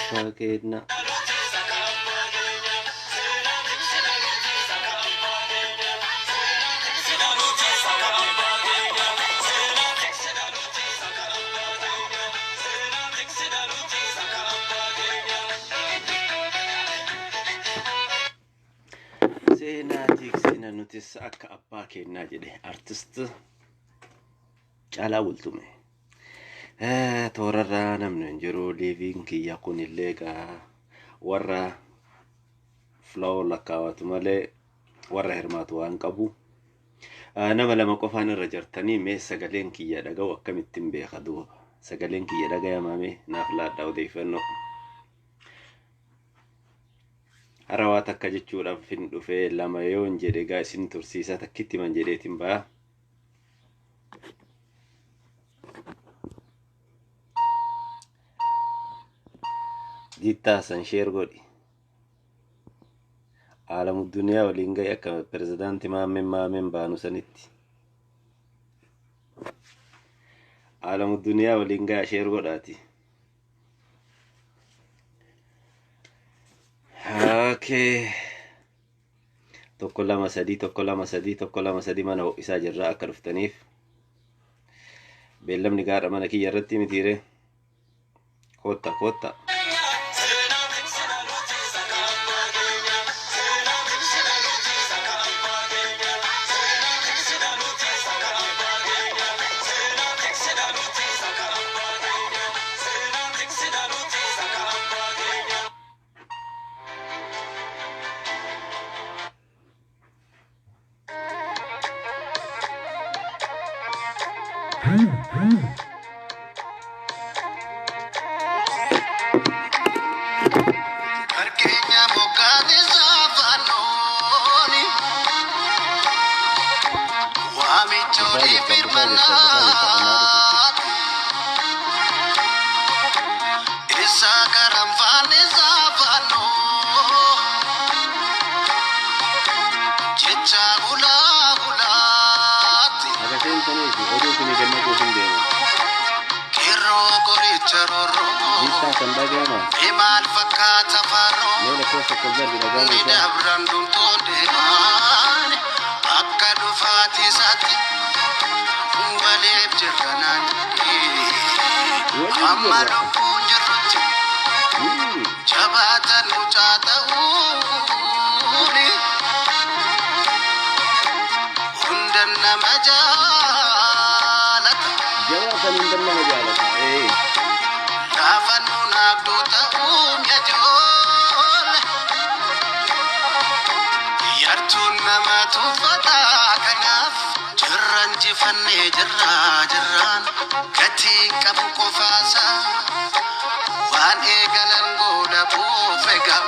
abbaa keenna. Seenaa tiksina nutis akka abbaa keennaa jedhe artist Caalaa Bultume. Toorarraa namni hin jiru liiviin kiyya kunillee egaa warra flow lakkaawatu malee warra hirmaatu waan qabu. Nama lama qofaan irra jirtanii mee sagaleen kiyya dhaga'u akkamittiin beeka duuba. Sagaleen kiyya dhagayamaa mee naaf laadhaa odeeffannoo. Hara waa takka jechuudhaaf hin dhufee lama yoon jedhe egaa isin tursiisa takkitti man jedheetiin ba'a. Diittaa san sheer godhi. Aalamu duniyaa waliin gahi akka pirezidaanti Maammeen Maameen baanu sanitti. Aalamu duniyaa waliin gaha sheer godhaati. Okay. Tokko lama sadii tokko lama sadii tokko lama sadii mana ho'isaa jirra akka dhuftaniif. Beellamni gaadha mana kiyya irratti mitiire. Kootta kootta. Barkeenya bokkaati saafannooni waamicha Dhufaa olii jirtan dhufaa jirtan dhufaa jirtan anaa dhufu. firmannaa isaa karanfaanni saafannoo jecha gulaa gulaatti Haga seentanii fi oduu isinii kennachuuf hin deema. qeerroo qoricha roorroo Diittaa san dhaga'ama. maal fakkaata Mee farroo lakkoofsa tokko darbi dhaga'ama ni isaa. dabran dhumtuun deemaan akka dhufaati isaatti waliif jirra naan Waliif amma jirra. lubbuun jirrutti jabaatan mucaa ta'uuni hundan nama jaalata Jabaa san hundan nama jaalata. Ee. gaafa nuun abduu ta'uun yajoole yartuun nama tuffata kanaaf jirra injifannee jirra jirraan gatii qabu qofaasaa waan eegalan goolabuuf egaa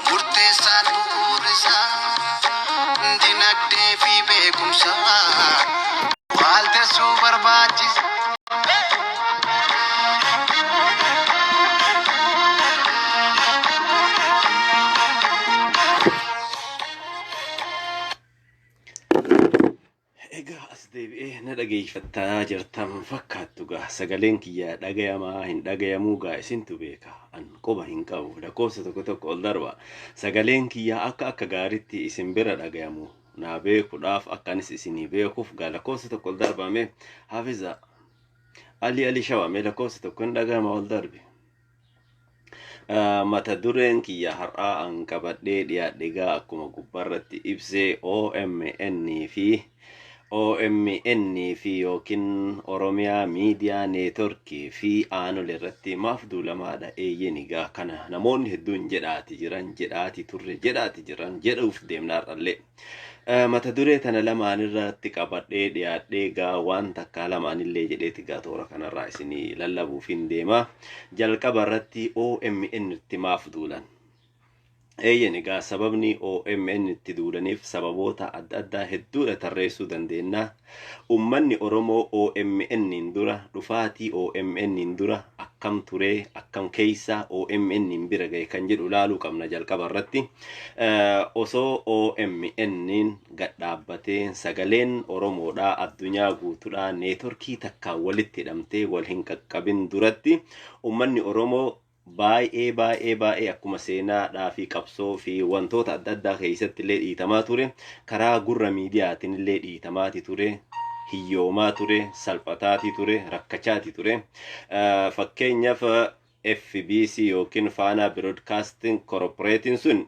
murteessaan bu'uurisaa dinagdee fi beekumsa waaltessuu barbaachisa. Egaa as deebi'ee na dhageeffattaa jirtan fakkaattu gaa sagaleen kiyya dhagayamaa hin dhagayamuu gaa isintu beeka an quba hin qabu lakkoofsa tokko tokko ol darba sagaleen kiyya akka akka gaaritti isin bira dhagayamu naa beekuudhaaf akka anis isinii beekuuf gaa lakkoofsa tokko ol darbame hafiza Ali Ali Shawa mee lakkoofsa tokko hin dhagayama ol darbe. Mata dureen kiyya har'aa an qabadhee dhiyaadhe gaa akkuma gubbaarratti ibsee OMN fi OMN fi yookiin Oromiyaa Miidiyaa Neetworkii fi aanolee irratti maaf duulamaadha eeyyeen egaa kana namoonni hedduun jedhaati jiran jedhaati turre jedhaati jiran jedhuuf deemna har'allee. Mata duree tana lamaan irratti qabadhee dhiyaadhee gaa waan takkaa lamaanillee jedheeti gaa toora kanarraa isinii lallabuuf hin deema. Jalqaba irratti OMN itti maaf duulan? Eeyyen egaa sababni OMN itti duulaniif sababoota adda addaa hedduudha tarreessuu dandeenya. Ummanni Oromoo OMN'n dura dhufaatii OMN'n dura akkam turee akkam keessa OMN'n bira gahe kan jedhu ilaaluu qabna jalqaba irratti. Osoo OMN'n gad dhaabbatee sagaleen Oromoodhaa addunyaa guutuudhaa neetworkii takkaan walitti hidhamtee wal hin qaqqabin duratti ummanni Oromoo Baay'ee baay'ee baay'ee akkuma seenaadhaa fi qabsoo fi wantoota adda addaa keessatti illee dhiitamaa ture, karaa gurra miidiyaatiin illee dhiitamaati ture, hiyyoomaa ture, salphataati ture, rakkachaati ture. Fakkeenyaaf, FBC yookiin Faanaa Broadcasting Corporation sun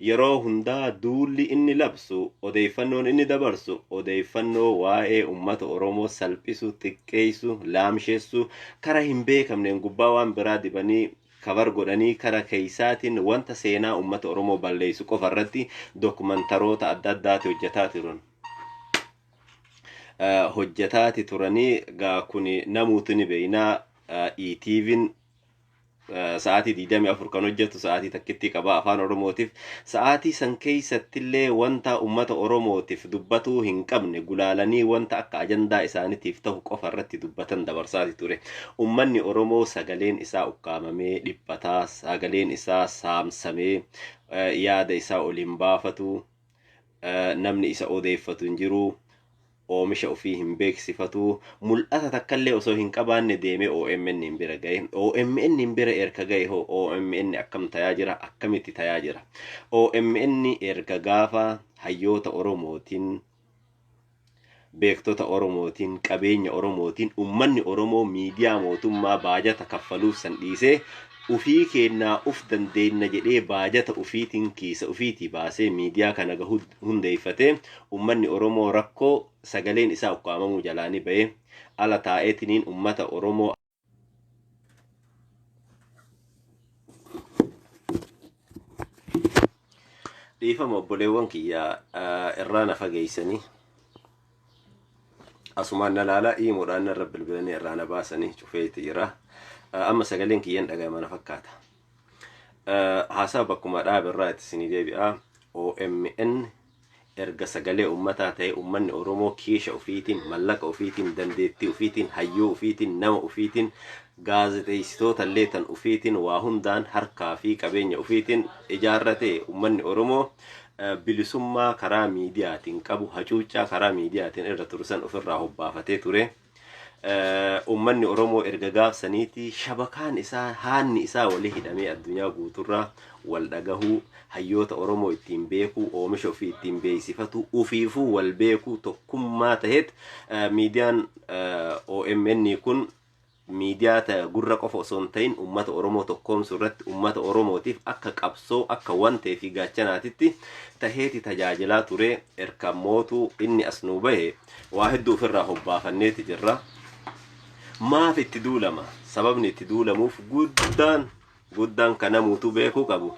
yeroo hundaa duulli inni labsu, odeeffannoon inni dabarsu, odeeffannoo waa'ee uummata Oromoo salphisu, xiqqeessu, laamsheessu, kara hin beekamneen gubbaa waan biraa dibanii cover godhanii, kara keeysaatiin wanta seenaa uummata Oromoo balleessu qofa irratti dokumantaroota adda addaati hojjetaa turan. Hojjetaati turanii gaa kun namuutu ni beeynaa. ETV'n sa'aatii 24 kan hojjetu sa'aatii takkitti qaba Afaan Oromootiif. Sa'aatii san keeysattillee wanta ummata Oromootiif dubbatuu hin qabne gulaalanii, wanta akka ajandaa isaaniitiif ta'u qofa irratti dubbatan dabarsaati ture. Ummanni Oromoo sagaleen isaa ukkaamamee dhiphataa, sagaleen isaa saamsamee, yaada isaa ol hin baafatu, namni isa odeeffatu hin jiru, oomisha ofii hin beeksifatu, mul'ata takkallee osoo hin qabaanne deemee OMN hin bira gahe. OMN hin bira erga gahe hoo OMN akkam tayaa jira? Akkamitti tayaa jira? OMN erga gaafa hayyoota Oromootiin, beektota Oromootiin, qabeenya Oromootiin, ummanni Oromoo miidiyaa mootummaa baajata kaffaluuf san dhiisee, ufii kennaa uf dandeenna jedhee, baajata ufiitiin kiisa ufiitii baasee miidiyaa kana gahu hundeeffatee, ummanni Oromoo rakkoo sagaleen isaa ukkaamamuu jalaanii ba'ee ala taa'eetiniin ummata Oromoo. Dhiifama obboleewwan kiyya, irraa na fageeysanii asumaan na laalaa, iimoodhaan narra bilbilanii irraa na baasanii cufeeti jira. Amma sagaleen kiyyan dhaga'ama na fakkaata. Haasaa bakkuma dhaabe irraa itti isinii deebi'a. OMN erga sagalee ummataa ta'e, ummanni Oromoo kiisha ofiitiin, mallaqa ofiitiin, dandeettii ofiitiin, hayyuu ofiitiin, nama ofiitiin, gaazexeessitoota illee tan ofiitiin, waa hundaan harkaa fi qabeenya ofiitiin ijaarrate, ummanni Oromoo bilisummaa karaa miidiyaatiin qabu, hacuuccaa karaa miidiyaatiin irra tursan ofirraa hobbaafatee ture. Ummanni Oromoo erga gaafsaniiti shabakaan isaa, haanni isaa walii hidhamee, addunyaa guuturraa wal dhagahuu, hayyoota Oromoo ittiin beekuu, oomisha ofii ittiin beeksifatu, ufiifuu wal beekuu, tokkummaa taheet miidiyaan OMN kun miidiyaa gurra qofa osoo hin ta'in ummata Oromoo tokkoomsuu irratti, ummata Oromootiif akka qabsoo, akka wantee fi gaachanaatitti taheeti tajaajilaa ture. Erga mootuu inni as nuu bahe waa hedduu ofirraa hobbaafanneeti jirra. Maaf itti duulama? Sababni itti duulamuuf guddaan guddaan kan namuutu beekuu qabu,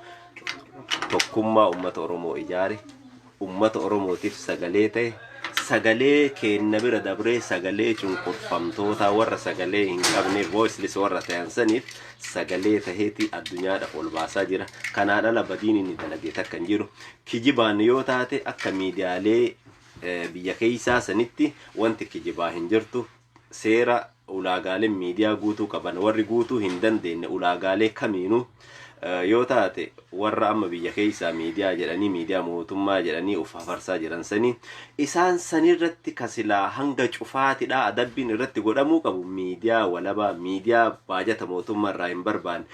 tokkummaa ummata Oromoo ijaare, ummata Oromootiif sagalee ta'e, sagalee keenna bira dabree sagalee cunqurfamtoota warra sagalee hin qabne, voiceless warra ta'an saniif sagalee taheeti addunyaadhaaf ol baasaa jira. Kanaan ala badiin inni dalagee takka hin jiru. Kijibaan yoo taate, akka miidiyaalee biyya keessaa sanitti wanti kijibaa hin jirtu. Seera ulaagaaleen miidiyaa guutuu qaban warri guutuu hin dandeenye, ulaagaalee kamiinuu yoo taate, warra amma biyya keessaa miidiyaa jedhanii, miidiyaa mootummaa jedhanii of hafarsaa jiran sanii, isaan sanirratti kasilaa hanga cufaatidha adabbiin irratti godhamuu qabu. Miidiyaa walabaa, miidiyaa baajata mootummaa irraa hin barbaanne,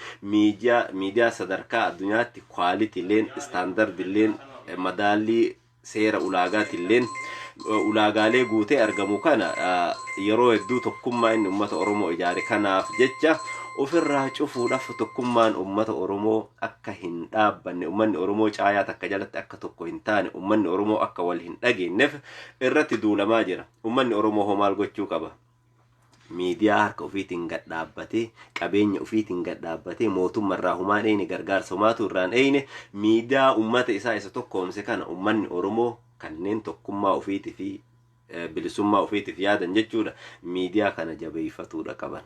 miidiyaa sadarkaa addunyaatti qualityleen, standardilleen, madaallii seera ulaagaatilleen ulaagaalee guutee argamu kana, yeroo hedduu tokkummaa inni uummata Oromoo ijaare kanaaf jecha ofirraa cufuudhaaf, tokkummaan uummata Oromoo akka hin dhaabbanne, uummanni Oromoo caayaa takka jalatti akka tokko hin taane, uummanni Oromoo akka wal hin dhageenyeef irratti duulamaa jira. Uummanni Oromoo hoo maal gochuu qaba? Miidiyaa harka ofiitiin gad dhaabbatee, qabeenya ofiitiin gad dhaabbatee, mootummaa irraa humaan eeyne, gargaarsa humaatu irraan eeyne, miidiyaa uummata isaa isa tokkoomse kana, uummanni Oromoo kanneen tokkummaa ofiitii fi bilisummaa ofiitiif yaadan jechuudha, miidiyaa kana jabeeffatuudha qaban.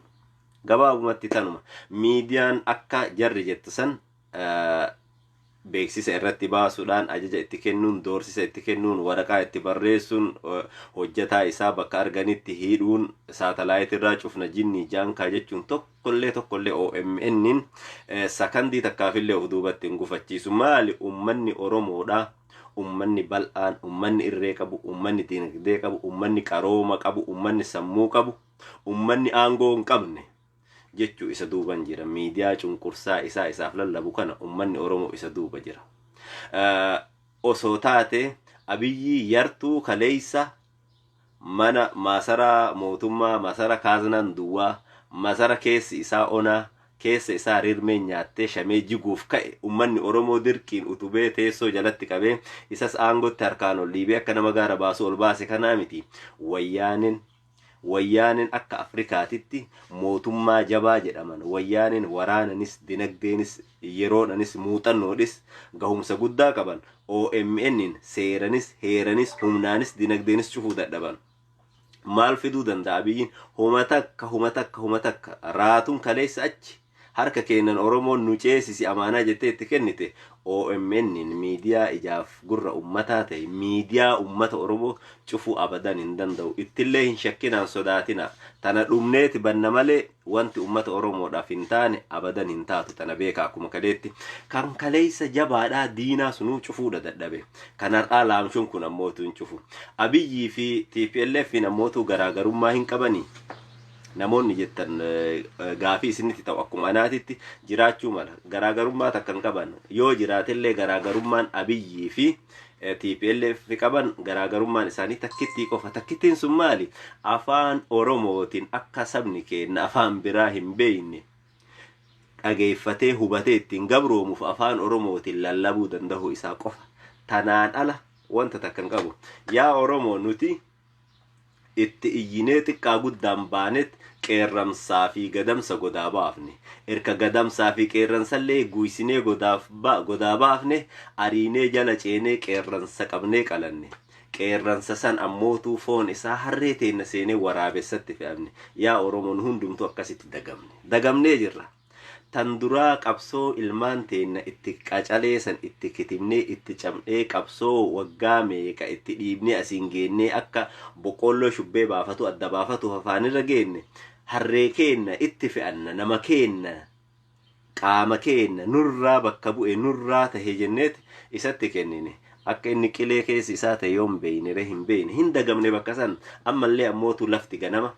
Gabaabumatti tanuma. Miidiyaan akka jarri jettu san beeksisa irratti baasuudhaan, ajaja itti kennuun, doorsisa itti kennuun, waraqaa itti barreessuun, hojjetaa isaa bakka arganitti hidhuun, saatalaayitii irraa cufna jinnii jaankaa jechuun tokkollee tokkollee OMN'n sakandii takkaafillee of duubatti hin gufachiisu. Maali? Ummanni Oromoodha. Ummanni bal'aan, ummanni irree qabu, ummanni dinagdee qabu, ummanni qarooma qabu, ummanni sammuu qabu, ummanni aangoo hin qabne Jechuu isa duuban jira. Miidiyaa cunqursaa isaa isaaf lallabu kana ummanni Oromoo isa duuba jira. Osoo taate Abiyyii yartuu kaleeysa mana maasara mootummaa, masara kaaznaan duwwaa, masara keessi isaa onaa, keessa isaa rirmeen nyaattee shamee jiguuf ka'e, ummanni Oromoo dirqiin utubee teessoo jalatti qabee isas aangotti harkaan ol dhiibee akka nama gaara baasuu ol baase kanaa miti. Wayyaaneen akka Afrikaatitti mootummaa jabaa jedhaman. Wayyaaneen waraananis, dinagdeenis, yeroodhanis, muuxannoodhis gahumsa guddaa qaban OMN'n seeranis, heeranis, humnaanis, dinagdeenis cufuu dadhaban. Maal fiduu danda'a Abiyyiin? Homa takka, homa takka, homa takka. Raatuun kaleessa achi harka keennan Oromoon nu ceesisi amaanaa jettee itti kennite OMN'n miidiyaa ijaaf gurra ummataa ta'e, miidiyaa ummata Oromoo cufuu abadan hin danda'u. Ittillee hin shakkinaan sodaatina. Tana dhumneeti banna malee wanti ummata Oromoodhaaf hin taane abadan hin taatu. Tana beeka akkuma kaleetti. Kan kaleessa jabaadhaa diinaa sunuu cufuudha dadhabe. Kan har'aa laamshuun kun ammootu hin cufu. Abiyyii fi TPLF'n ammootu garaagarummaa hin qabanii? Namoonni jettan gaafii isinitti ta'u akkuma anaatitti jiraachuu mala. Garaagarummaa takka hin qaban. Yoo jiraatellee garaagarummaan Abiyyii fi TPLF qaban garaagarummaan isaanii takkittii qofa. Takkittiin sun maali? Afaan Oromootiin akka sabni keenya afaan biraa hin beekne dhageeffatee hubatee ittiin gabroomuuf afaan Oromootiin lallabuu danda'uu isaa qofa. Tanaan ala wanta takka hin qabu. Yaa Oromoo, nuti itti iyyinee xiqqaa guddaan baanet qeerramsaa fi gadamsa godaa baafne. Erka gadamsaa fi qeerransallee guusinee godaa baafne, ariinee jala ceenee qeerransa qabnee qalanne. Qeerransa san ammootuu foon isaa harree teenna seenee waraabessatti fe'amne. Yaa Oromoo, nu hundumtuu akkasitti dagamne. Dagamnee jirra. Tan duraa qabsoo ilmaan teenna itti qacaleesan itti kitimnee itti cabnee, qabsoo waggaa meeqa itti dhiibnee asiin geennee, akka boqqoolloo shubbee baafatu adda baafatuuf afaanirra geenne, harree keenna itti fe'anna, nama keenna, qaama keenna nurraa bakka bu'e nurraa tahe jenneet isatti kennine. Akka inni qilee keessi isaa ta'e yoon beeyne ree? Hin beeyne, hin dagamne bakka san. Ammallee ammootu lafti ganama,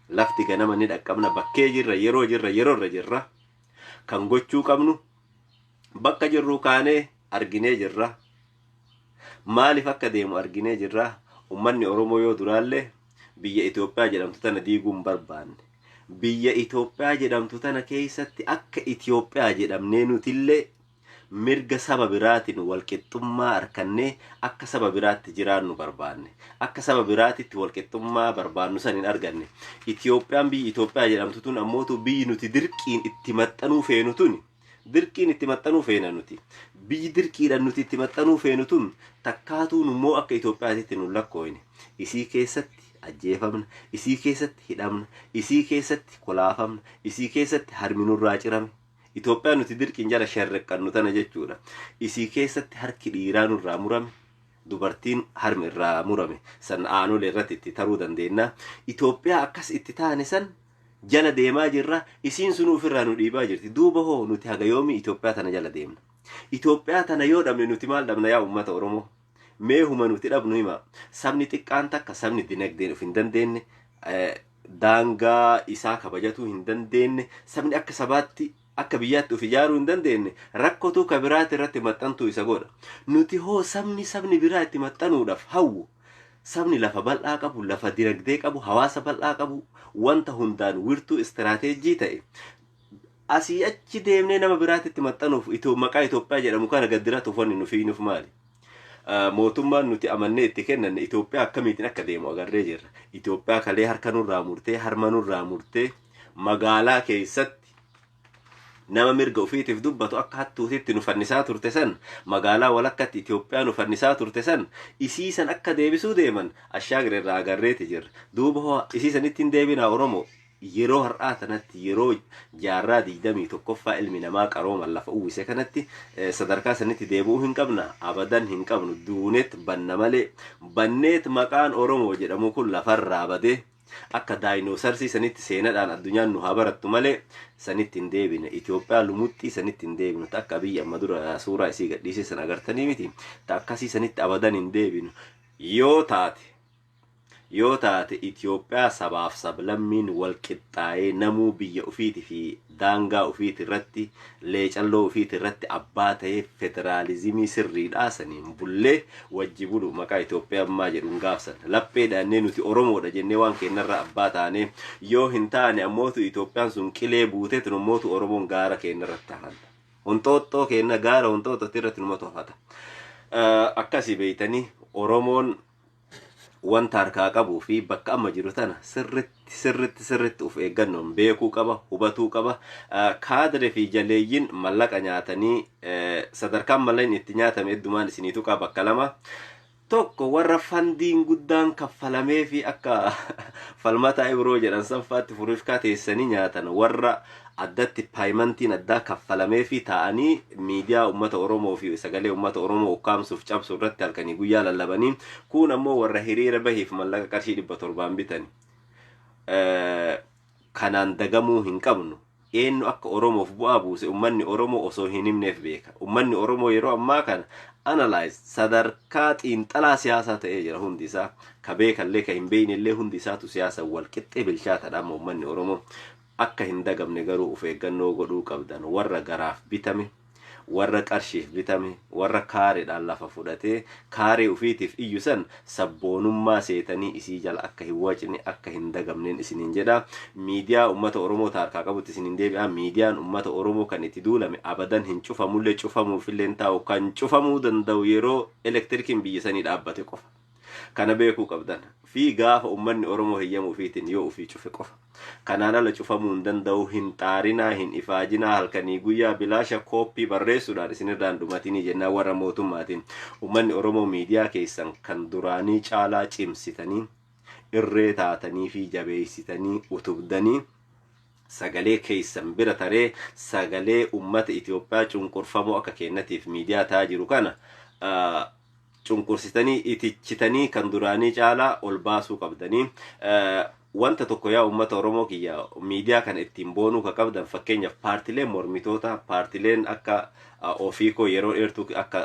lafti ganama ni dhaqqabna. Bakkee jirra, yeroo jirra, yeroorra jirra. Kan gochuu qabnu bakka jirru kaanee arginee jirra. Maaliif akka deemu arginee jirra. Ummanni Oromoo yoo duraallee biyya Itoophiyaa jedhamtu tana diiguu hin barbaanne. Biyya Itoophiyaa jedhamtu tana keessatti akka Itoophiyaa jedhamnee nutillee mirga saba biraatiin walqixxummaa harkannee akka saba biraatti jiraannu barbaanne. Akka saba biraatitti walqixxummaa barbaannu san hin arganne. Itoophiyaan, biyyi Itoophiyaa jedhamtu tun ammootu biyyi nuti dirqiin itti maxxanuu feenu tuni, dirqiin itti maxxanuu feena nuti. Biyyi dirqiidhaan nuti itti maxxanuu feenu tun takkaatuun immoo akka Itoophiyaatitti nu lakkooyne. Isii keessatti ajjeefamna, isii keessatti hidhamna, isii keessatti kolaafamna, isii keessatti harmi nurraa cirame. Itoophiyaa nuti dirqiin jala sherreqqannu tana jechuudha. Isii keessatti harki dhiiraa nurraa murame, dubartiin harmi irraa murame. San aanolee irratti itti taruu dandeenya. Itoophiyaa akkas itti taane san jala deemaa jirra. Isiin sun ofirraa nu dhiibaa jirti. Duuba hoo nuti haga yoomii Itoophiyaa tana jala deemna? Itoophiyaa tana yoo dhabne nuti maal dhabna, yaa uummata Oromoo? Mee huma nuti dhabnu hima. Sabni xiqqaan takka, sabni dinagdeen of hin dandeenye, daangaa isaa kabajatuu hin dandeenye, sabni akka sabaatti, akka biyyaatti of ijaaruu hin dandeenye, rakkotuu ka biraati irratti maxxantuu isa godha. Nuti hoo sabni biraa itti maxxanuudhaaf hawwu, sabni lafa bal'aa qabu, lafa dinagdee qabu, hawaasa bal'aa qabu, wanta hundaan wirtuu istiraateejii ta'e, asii achi deemnee nama biraatti itti maxxanuuf maqaa Itoophiyaa jedhamu kana gaddiratuuf wanni nu fiinuuf maali? Mootummaan nuti amannee itti kennanne Itoophiyaa akkamiitiin akka deemu agarree jirra. Itoophiyaa kalee harka nurraa murtee, harma nurraa murtee, magaalaa keessatti nama mirga ofiitiif dubbatu akka hattuutitti nu fannisaa turte san, magaalaa walakkatti Itoophiyaa nu fannisaa turte san, isii san akka deebisuu deeman ashaagre irraa agarreeti jirra. Duuba hoo isii sanitti hin deebinaa, Oromoo? Yeroo har'aa tanatti, yeroo jaarraa 21ffaa ilmi namaa qarooman lafa uwwise kanatti, sadarkaa sanitti deebi'uu hin qabna. Abadan hin qabnu. Duunet banna malee, banneet maqaan Oromoo jedhamu kun lafarraa badee akka daayinoosarsii sanitti seenadhaan addunyaan nu haa barattu malee sanitti hin deebine. Itoophiyaa lumuxxii sanitti hin deebinu. Ta akka Abiyyi amma dura suuraa isii gadhiisee san agartanii miti? Ta akkasii sanitti abadan hin deebinu. Yoo taate, Yoo taate Itoophiyaa sabaaf sablammiin wal qixxaa'ee namuu biyya ufiiti fi daangaa ufiiti irratti, leecalloo ufiiti irratti abbaa ta'ee, federaalizimii sirriidhaa saniin bullee wajji bulu maqaa Itoophiyaa ammaa jedhuun gaafsan. Lapheedhaannee nuti Oromoodha jennee waan keenyarraa abbaa taanee yoo hin taane ammootu Itoophiyaan sun qilee buuteetu ammootu Oromoon gaara keenyarratti hafan. Honxooxxoo keenya gaara honxooxxootti irratti numatu hafata. Akkasii beeytanii, Oromoon wanta harkaa qabuu fi bakka amma jiru tana sirritti sirritti sirritti of eeggannoon beekuu qaba, hubatuu qaba. Kaadire fi jaleeyyiin mallaqa nyaatanii, sadarkaan mallaqni itti nyaatame heddumaan isinii tuqaa bakka lama. Tokko, warra fandiin guddaan kaffalamee fi akka Falmataa Ibroo jedhan sanfaatti furushkaa teessanii nyaatan, warra addatti paymentiin addaa kaffalamee fi taa'anii miidiyaa uummata Oromoo fi sagalee uummata Oromoo ukkaamsuuf cabsuu irratti halkanii guyyaa lallabanii, kun ammoo warra hiriira bahiif mallaqa qarshii 700n bitani. Kanaan dagamuu hin qabnu. Eenyu akka Oromoof bu'aa buuse uummanni Oromoo osoo hin himneef beeka. Uummanni Oromoo yeroo ammaa kana analyze sadarkaa xiinxalaa siyaasaa ta'ee jira hundi isaa. Ka beekallee ka hin beeknellee hundi isaatu siyaasa wal qixxee bilchaataadha amma uummanni Oromoo. Akka hin dagamne garuu of eeggannoo godhuu qabdan. Warra garaaf bitame, warra qarshiif bitame, warra kaareedhaan lafa fudhatee kaaree ufiitiif iyyu san sabboonummaa seetanii isii jala akka hin wacne, akka hin dagamneen isiniin jedha. Miidiyaa uummata Oromoo taarkaa qabutti isiniin deebi'a. Miidiyaan uummata Oromoo kan itti duulame abadan hin cufamullee, cufamuufillee hin taa'u. Kan cufamuu danda'u yeroo elektirikiin biyya sanii dhaabbate qofa. Kana beekuu qabdan. Fi gaafa uummanni Oromoo heyyama ufiitiin yoo ufii cufe qofa. Kanaan ala cufamuu hin danda'u. Hin xaarinaa, hin ifaajinaa, halkanii guyyaa bilaasha kooppii barreessuudhaan isinirraan dhumatinii jennaan warra mootummaatiin. Uummanni Oromoo miidiyaa keessan kan duraanii caalaa cimsitanii, irree taatanii fi jabeessitanii utubdanii, sagalee keessan bira taree sagalee uummata Itoophiyaa cunqurfamoo akka kennatiif miidiyaa ta'aa jiru kana cunqursitanii itichitanii kan duraanii caalaa ol baasuu qabdanii. Wanta tokko, yaa uummata Oromoo kiyya, miidiyaa kana ittiin boonuu ka qabdan, fakkeenyaaf paartileen mormitoota, paartileen akka ofiikoo yeroo dheertuu akka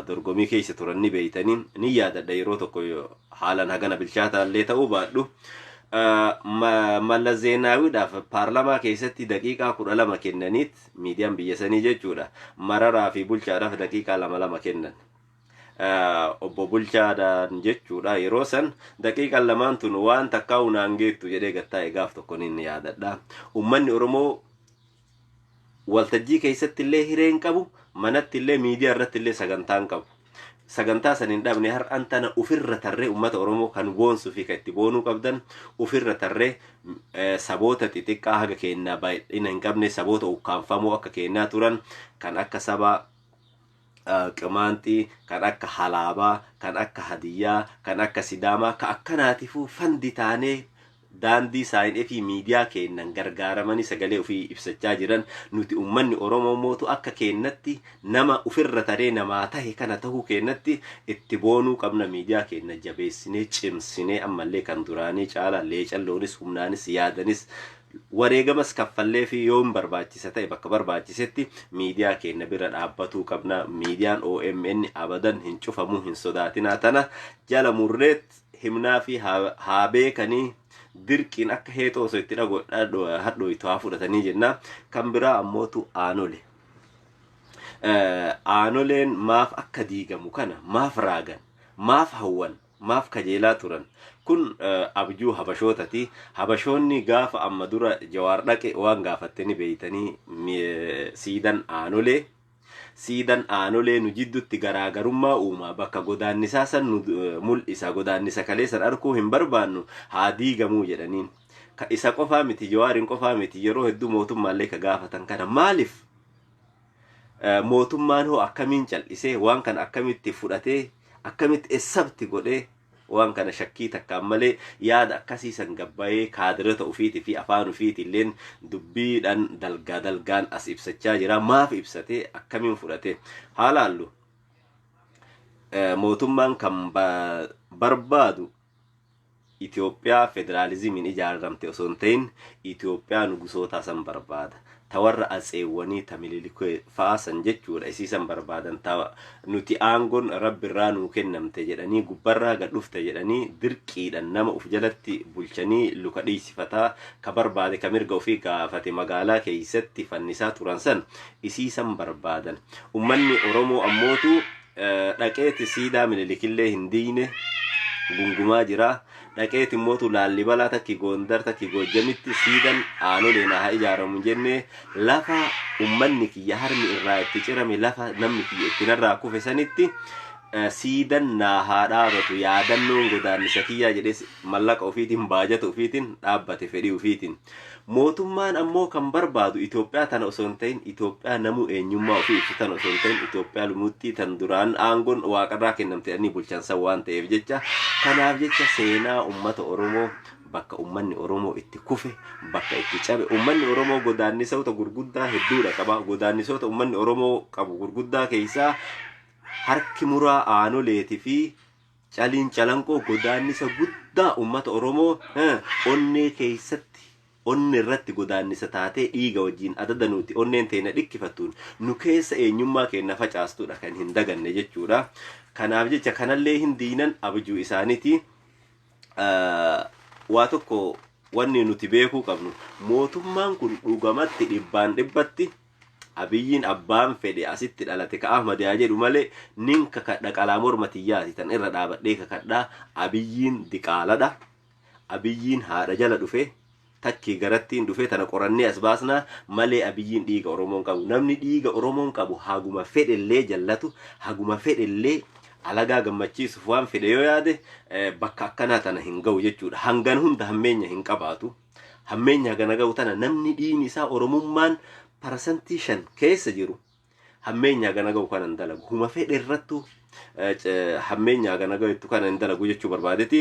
dorgomii keessa turan ni beeytanii, ni yaadadha, yeroo tokko haalaan hagana bilchaataa illee ta'uu baadhu. Malla Zeenaawiidhaaf paarlamaa keessatti daqiiqaa 12 kennaniit, miidiyaan biyya sanii jechuudha. Mararaa fi Bulchaadhaaf daqiiqaa lama lama kennan. Obbo Bulchaadhaan jechuudha, yeroo san daqiiqaan lamaan tun waan takkaa hunaan geettu jedhee gattaa'e gaaf tokko ni yaadadha. Uummanni Oromoo waltajjii keessatti illee hireen qabu, manatti illee miidiyaa irratti illee sagantaan qabu. Sagantaa san hin dhabne. Har'aan tana ufirra tarree uummata Oromoo kan boonsuu fi kan itti boonuu qabdan, ufirra tarree saboota xixiqqaa haga keenyaa baay'ina hin qabne, saboota ukkaanfamoo akka keenyaa turan, kan akka saba Qimaanxii, kan akka Halaabaa, kan akka Hadiyyaa, kan akka Sidaamaa, ka akkanaatifuu fandi taanee daandii saayinee fi miidiyaa keennan gargaaramanii sagalee ofii ibsachaa jiran, nuti uummanni Oromoo mootu akka keennatti nama ufirra taree namaa tahe kana tahuu keennatti itti boonuu qabna. Miidiyaa keenna jabeessinee cimsinee ammallee kan duraanii caala leecalloonis, humnaanis, yaadanis, wareegamas kaffallee fi yoon barbaachisa ta'e bakka barbaachisetti miidiyaa keenya bira dhaabbatuu qabna. Miidiyaan OMN abadan hin cufamuu, hin sodaatinaa. Tana jala murreet himnaa fi haa beekanii, dirqiin akka heexoo osoo itti hadhooytu haa fudhatanii jenna. Kan biraa ammootu Aanole. Aanoleen maaf akka diigamu kana maaf raagan, maaf hawwan, maaf kajeelaa turan? Kun abjuu Habashootati. Habashoonni gaafa amma dura Jawaar dhaqe waan gaafatte ni beeytanii, siidan Aanolee. Siidan Aanolee nu jiddutti garaagarummaa uumaa, bakka godaannisaa san nu mul'isa, godaannisa kalee san arkuu hin barbaannu, haa diigamuu jedhaniin. Ka isa qofaa miti, Jawaariin qofaa miti, yeroo hedduu mootummaallee ka gaafatan kana. Maaliif mootummaan hoo akkamiin cal'isee, waan kana akkamitti fudhatee, akkamitti essabti godhee, waan kana shakkii takkaan malee yaada akkasiisan gabbayee kaadirota ufiitii fi afaan ufiiti illeen dubbiidhaan dalgaa dalgaan as ibsachaa jira? Maaf ibsatee, akkamiin fudhate? Haa laallu. Mootummaan kan barbaadu Itoophiyaa federaalizimiin ijaaramte osoo hin ta'in Itoophiyaa nugusootaa san barbaada. Ta Ta warra atseewwanii ta Minilik fa'aa san jechuudha isiisan barbaadan. Ta nuti aangoon Rabbirraa nuu kennamte jedhanii, gubbarraa gad dhufte jedhanii dirqiidhan nama uf jalatti bulchanii luka dhiiysifataa, ka barbaade ka mirga ufii gaafate magaalaa keeysatti fannisaa turan san isiisan barbaadan. Ummanni Oromoo ammootu dhaqeeti siidaa Minilikillee hin diiyne, gungumaa jira. Dhaqeeti immootu Laallibalaa takki Goondar takki Goojjamitti siidan Aanoleen haa ijaaramu hin jenne. Lafa ummanni kiyya harmi irraa itti cirame, lafa namni kiyya itti narraa kufe sanitti siidan naa haa dhaabatu, yaadannoon godaannisa kiyyaa jedhee mallaqa ofiitiin, baajata ofiitiin dhaabbate, fedhii ofiitiin. Mootummaan ammoo kan barbaadu Itoophiyaa tana osoo hin ta'in, Itoophiyaa namuu eenyummaa ofii ibsu tana osoo hin ta'in, Itoophiyaa lumuxxii tan duraan aangoon waaqarraa kennamte jedhanii bulchan san waan ta'eef jecha. Kanaaf jecha seenaa ummata Oromoo, bakka ummanni Oromoo itti kufe, bakka itti cabe, ummanni Oromoo godaannisoota gurguddaa hedduudha qaba. Godaannisoota ummanni Oromoo qabu gurguddaa keessaa harki muraa Aanoleeti fi Caliin Calanqoo godaannisa guddaa ummata Oromoo onnee keessatti, onne irratti godaannisa taatee dhiiga wajjiin adada nuti onneen teenya dhikkifattuun nu keessa eenyummaa keenna facaastudha kan hin daganne jechuudha. Kanaaf jecha kanallee hin diinan, abjuu isaaniti. Waa tokko wanni nuti beekuu qabnu, mootummaan kun dhugamatti dhibbaan dhibbatti Abiyyiin abbaan fedhe asitti dhalate ka Ahmad haa jedhu malee, nin kakadha, qalaa morma tiyyaati tan irra dhaabadhee kakadha, Abiyyiin diqaaladha. Abiyyiin haadha jala dhufe, takkii garattiin dhufe, tana qorannee as baasnaa malee Abiyyiin dhiiga Oromoon qabu. Namni dhiiga Oromoon qabu haguma fedhellee jallatu, haguma fedhellee alagaa gammachiisuuf waan fedhe yoo yaade, bakka akkanaa tana hin ga'u jechuudha. Hangan hunda hammeenya hin qabaatu. Hammeenya hagana ga'u tana namni dhiigni isaa Oromummaan 5% keessa jiru hammeenya hagana ga'u kana hin dalagu. Huma fedhe irrattuu hammeenya hagana ga'u kana hin dalagu jechuu barbaadeti.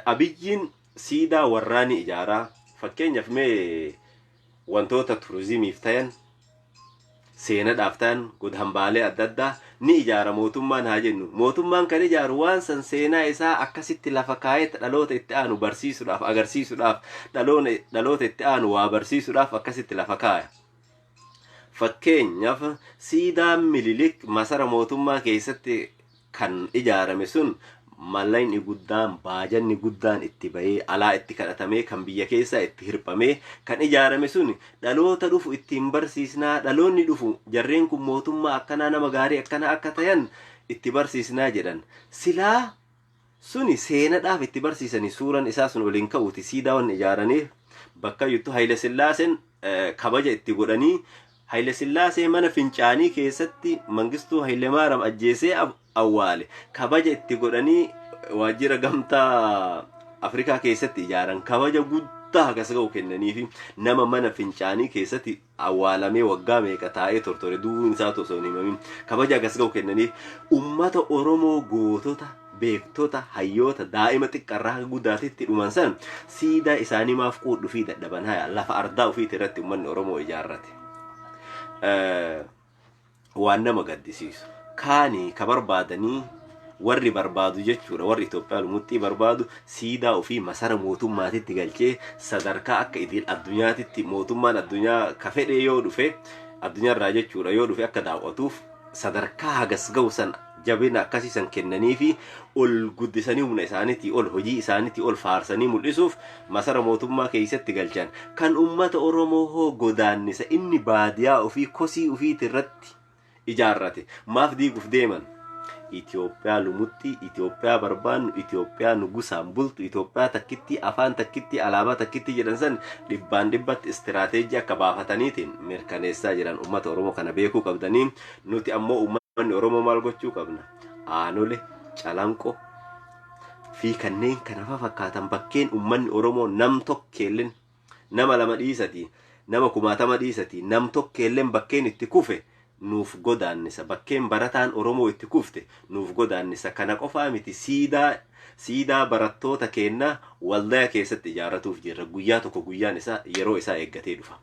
Abiyyiin siidaa warraa ni ijaaraa. Fakkeenyaaf mee wantoota turizimiif tayan, seenadhaaf ta'an, godhambaalee adda addaa ni ijaara mootummaan haa jennu. Mootummaan kan ijaaru waan san seenaa isaa akkasitti lafa kaa'ee dhaloota itti aanu barsiisuudhaaf, agarsiisuudhaaf, dhaloota itti aanu waa barsiisuudhaaf akkasitti lafa kaaya. Fakkeenyaaf siidaan Mililik masara mootummaa keessatti kan ijaarame sun mallaqni guddaan, baajanni guddaan itti bahee, alaa itti kadhatamee, kan biyya keessaa itti hirphamee kan ijaarame sun dhaloota dhufu ittiin barsiisnaa, dhaloonni dhufu jarreen kun mootummaa akkanaa, nama gaarii akkanaa akka tayan itti barsiisnaa jedhan. Silaa suni seenadhaaf itti barsiisanii suuran isaa sun oliin ka'uuti siidaa wanni ijaaraniif bakka juttu Haile Sillaaseen kabaja itti godhanii, Haile Sillaasee mana fincaanii keessatti Mangistuu Hayilemaaram ajjeesee awwaale kabaja itti godhanii waajjira Gamtaa Afrikaa keessatti ijaaran, kabaja guddaa hagas ga'u kennaniifi nama mana fincaanii keessatti awwaalamee waggaa meeqa taa'ee tortore, du'uun isaa osoo hin himamin kabaja hagas ga'u kennaniif. Ummata Oromoo, gootota, beektota, hayyoota daa'ima xiqqarraa haga guddaatitti dhuman san siidaa isaanii maaf quudhu fi dadhaban haya lafa ardaa ofiiti irratti ummanni Oromoo ijaarrate? Waan nama gaddisiisu. Kaani ka barbaadanii, warri barbaadu jechuudha, warri Itoophiyaa lumuxxii barbaadu siidaa ofii masara mootummaatitti galchee sadarkaa akka idil addunyaatitti mootummaan addunyaa ka fedhee yoo dhufe, addunyaarraa jechuudha, yoo dhufe akka daawwatuuf sadarkaa hagas ga'u san jabina akkasii san kennaniifi ol guddisanii humna isaaniitii ol, hojii isaaniitii ol faarsanii mul'isuuf masara mootummaa keessatti galchan. Kan ummata Oromoo hoo godaannisa inni baadiyaa ofii kosii ofiiti irratti ijaarrate maaf diiguuf deeman? Itoophiyaa lumuxxii, Itoophiyaa barbaannu, Itoophiyaa nugusaan bultu, Itoophiyaa takkittii, afaan takkittii, alaabaa takkittii jedhan san dhibbaan dhibbatti istiraateejii akka baafataniitiin mirkaneessaa jiran. Ummata Oromoo kana beekuu qabdanii. Nuti ammoo ummanni Oromoo maal gochuu qabna? Aanole, Calanqo fi kanneen kana fakkaatan bakkeen ummanni Oromoo nam tokkeelleen, nama lama dhiisatii, nama kumaatama dhiisatii, nam tokkeelleen bakkeen itti kufe nuuf godaannisa. Bakkeen barataan Oromoo itti kufte nuuf godaannisa. Kana qofaa miti, siidaa barattoota keennaa Waldaya keessatti ijaarratuuf jirra. Guyyaa tokko guyyaan isaa yeroo isaa eeggatee dhufa.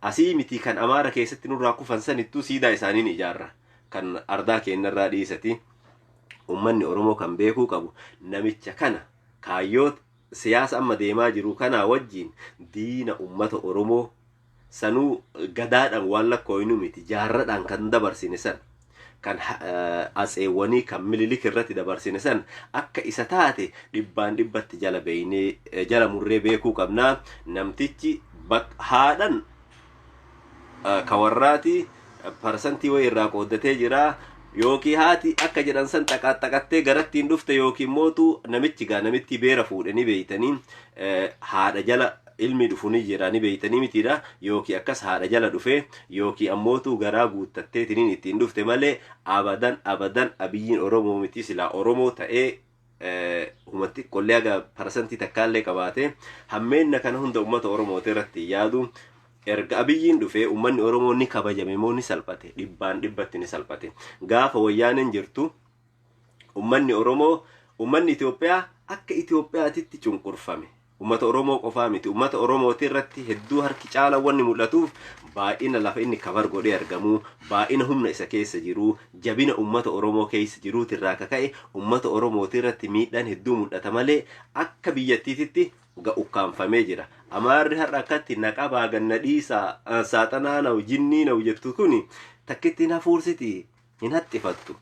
Asii miti, kan Amaara keessatti nurraa kufan sanittuu siidaa isaanii ni ijaarra. Kan ardaa keennarraa dhiisati. Ummanni Oromoo kan beekuu qabu, namicha kana kaayyoo siyaasa amma deemaa jiru kanaa wajjin diina ummata Oromoo Sanuu gadaadhaan waan lakkooyinu miti, jaarradhaan kan dabarsine san, kan atseewwanii kan Mililik irratti dabarsine san akka isa taate dhibbaan dhibbatti jala beeynee jala murree beekuu qabnaa. Namtichi haadhan ka warraati parsantii wayii irraa qooddatee jira, yookiin haati akka jedhan san xaqaaxaqattee garattiin dhufte, yookiin mootu namichi gaa namitti beera fuudhe ni beeytanii, haadha jala ilmi dhufu ni jira ni beeytanii mitiidha, yookiin akkas haadha jala dhufe, yookiin ammootu garaa guuttatteetiniin ittiin dhufte malee abadan abadan Abiyyiin Oromoo miti. Silaa Oromoo ta'ee humatti qollee haga parsantii takkaallee qabaate hammeenna kana hunda ummata Oromooti irratti yaadu. Erga Abiyyiin dhufee uummanni Oromoo ni kabajame moo ni salphate? Dhibbaan dhibbatti ni salphate. Gaafa Wayyaaneen jirtu uummanni Oromoo, uummanni Itoophiyaa akka Itoophiyaatitti cunqurfame. Uummata Oromoo qofaa miti, uummata Oromooti irratti hedduu harki caalaa wanni mul'atuuf baay'ina lafa inni kabar godhee argamu, baay'ina humna isa keessa jiru, jabina uummata Oromoo keessa jiruuti irraa kaka'e uummata Oromooti irratti miidhaan hedduu mul'ata malee akka biyyattiititti ukkaanfamee jira. Amaarri har'a akkatti naqabaa ganna dhiisaa saaxanaa na'u jinnii na'u jettu kuni takkitti hin hafuursiti, hin haxxifattu.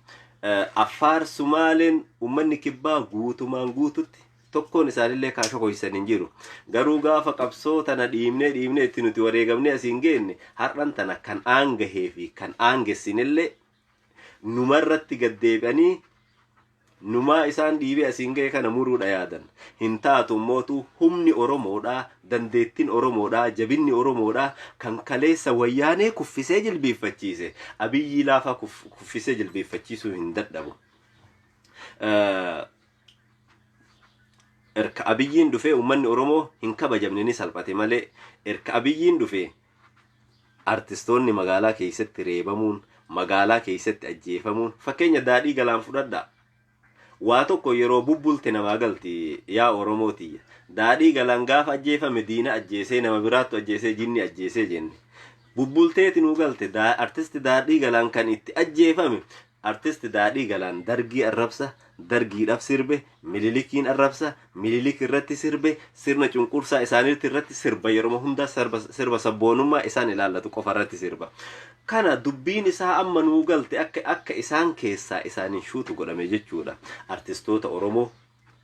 Affaar, Sumaaleen, uummanni kibbaa guutumaan guututti tokkoon isaanillee kaasho koysan hin jiru. Garuu gaafa qabsoo tana dhiibnee dhiibnee itti nuti wareegamnee asiin geenne, har'an tana kan aangahee fi kan aangessinillee numarratti gaddeebi'anii numaa isaan dhiibee asiin gahe kana muruudha yaadan. Hin taatu mootu. Humni Oromoodhaa, dandeettiin Oromoodhaa, jabinni Oromoodhaa kan kaleessa Wayyaanee kuffisee jilbeeffachiise Abiyyii laafaa kuffisee jilbeeffachiisuu hin dadhabu. Erga Abiyyiin dhufee uummanni Oromoo hin kabajamne, ni salphate malee. Erga Abiyyiin dhufee artistoonni magaalaa keessatti reebamuun, magaalaa keessatti ajjeefamuun, fakkeenya Daadhii Galaan fudhadhaa. Waa tokko yeroo bubbulte namaa galti, yaa Oromootiyya. Daadhii Galaan gaafa ajjeefame diina ajjeesee, nama biraattu ajjeesee, jinni ajjeesee jenne. Bubbulteeti nuu galte. Artisti Daadhii Galaan kan itti ajjeefame, artisti Daadhii Galaan Dargii arrabsa, Dargiidhaaf sirbe, Mililikiin arrabsa, Mililik irratti sirbe, sirna cunqursaa isaaniitti irratti sirba, yeroo hundaa sirba sabboonummaa isaan ilaallatu qofa irratti sirba. Kana dubbiin isaa amma nuu galte, akka isaan keessaa isaaniin shuutu godhame jechuudha. Artistoota Oromoo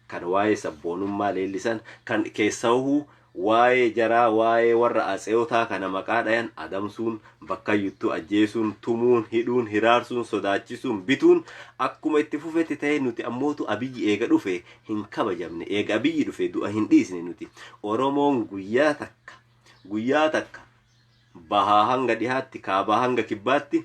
kan waa'ee sabboonummaa leellisan, kan keessahuu waa'ee jaraa, waa'ee warra atseewotaa kana maqaa dhayan adamsuun, bakka iyyuttuu ajjeesuun, tumuun, hidhuun, hiraarsuun, sodaachisuun, bituun akkuma itti fufetti ta'e. Nuti ammootu Abiyyi eega dhufe hin kabajamne. Eega Abiyyi dhufe du'a hin dhiisne nuti Oromoon. Guyyaa takka, guyyaa takka bahaa hanga dhihaatti, kaabaa hanga kibbaatti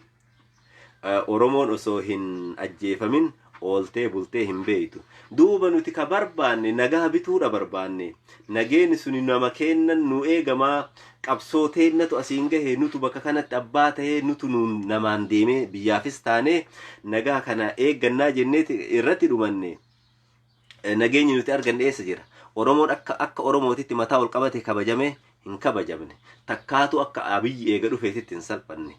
Oromoon osoo hin ajjeefamin ooltee bultee hin beeytu. Duuba nuti ka barbaanne nagaa bituudha barbaanne. Nageenyi suni nama kennan nu eegamaa. Qabsoo teennatu asiin gahe, nutu bakka kanatti abbaa tahee, nutu nu namaan deemee biyyaafis taanee nagaa kana eeggannaa jennee irratti dhumanne. Nageenyi nuti arganne eessa jira? Oromoon akka Oromootitti mataa ol qabate kabajame? Hin kabajamne. Takkaatu akka Abiyyi eega dhufeetitti hin salphanne.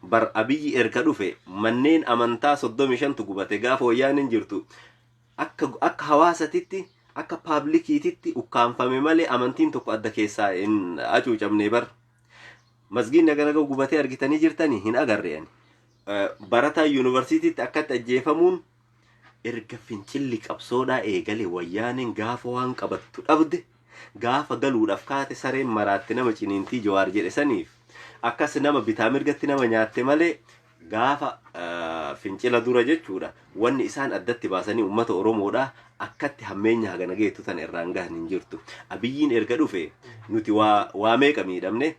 Bar Abiyyi erga dhufe manneen amantaa 35tu gubate. Gaafa Wayyaaneen jirtu akka hawaasatitti, akka publiciititti ukkaanfame malee amantiin tokko adda keessaa hin hacuucamne bar. Masgiin naga gubatee argitanii jirtanii? Hin agarre ani. Barataa yuunivarsiitiitti akkatti ajjeefamuun erga fincilli qabsoodhaa eegale, Wayyaaneen gaafa waan qabattu dhabde, gaafa galuudhaaf kaate, sareen maraatte nama ciniintii Jawaar jedhe saniif akkas nama bitaa mirgatti nama nyaatte malee, gaafa fincila dura jechuudha, wanni isaan addatti baasanii uummata Oromoodha akkatti hammeenya hagana geettu tana irraan gahan hin jirtu. Abiyyiin erga dhufe nuti waa meeqa miidhamne.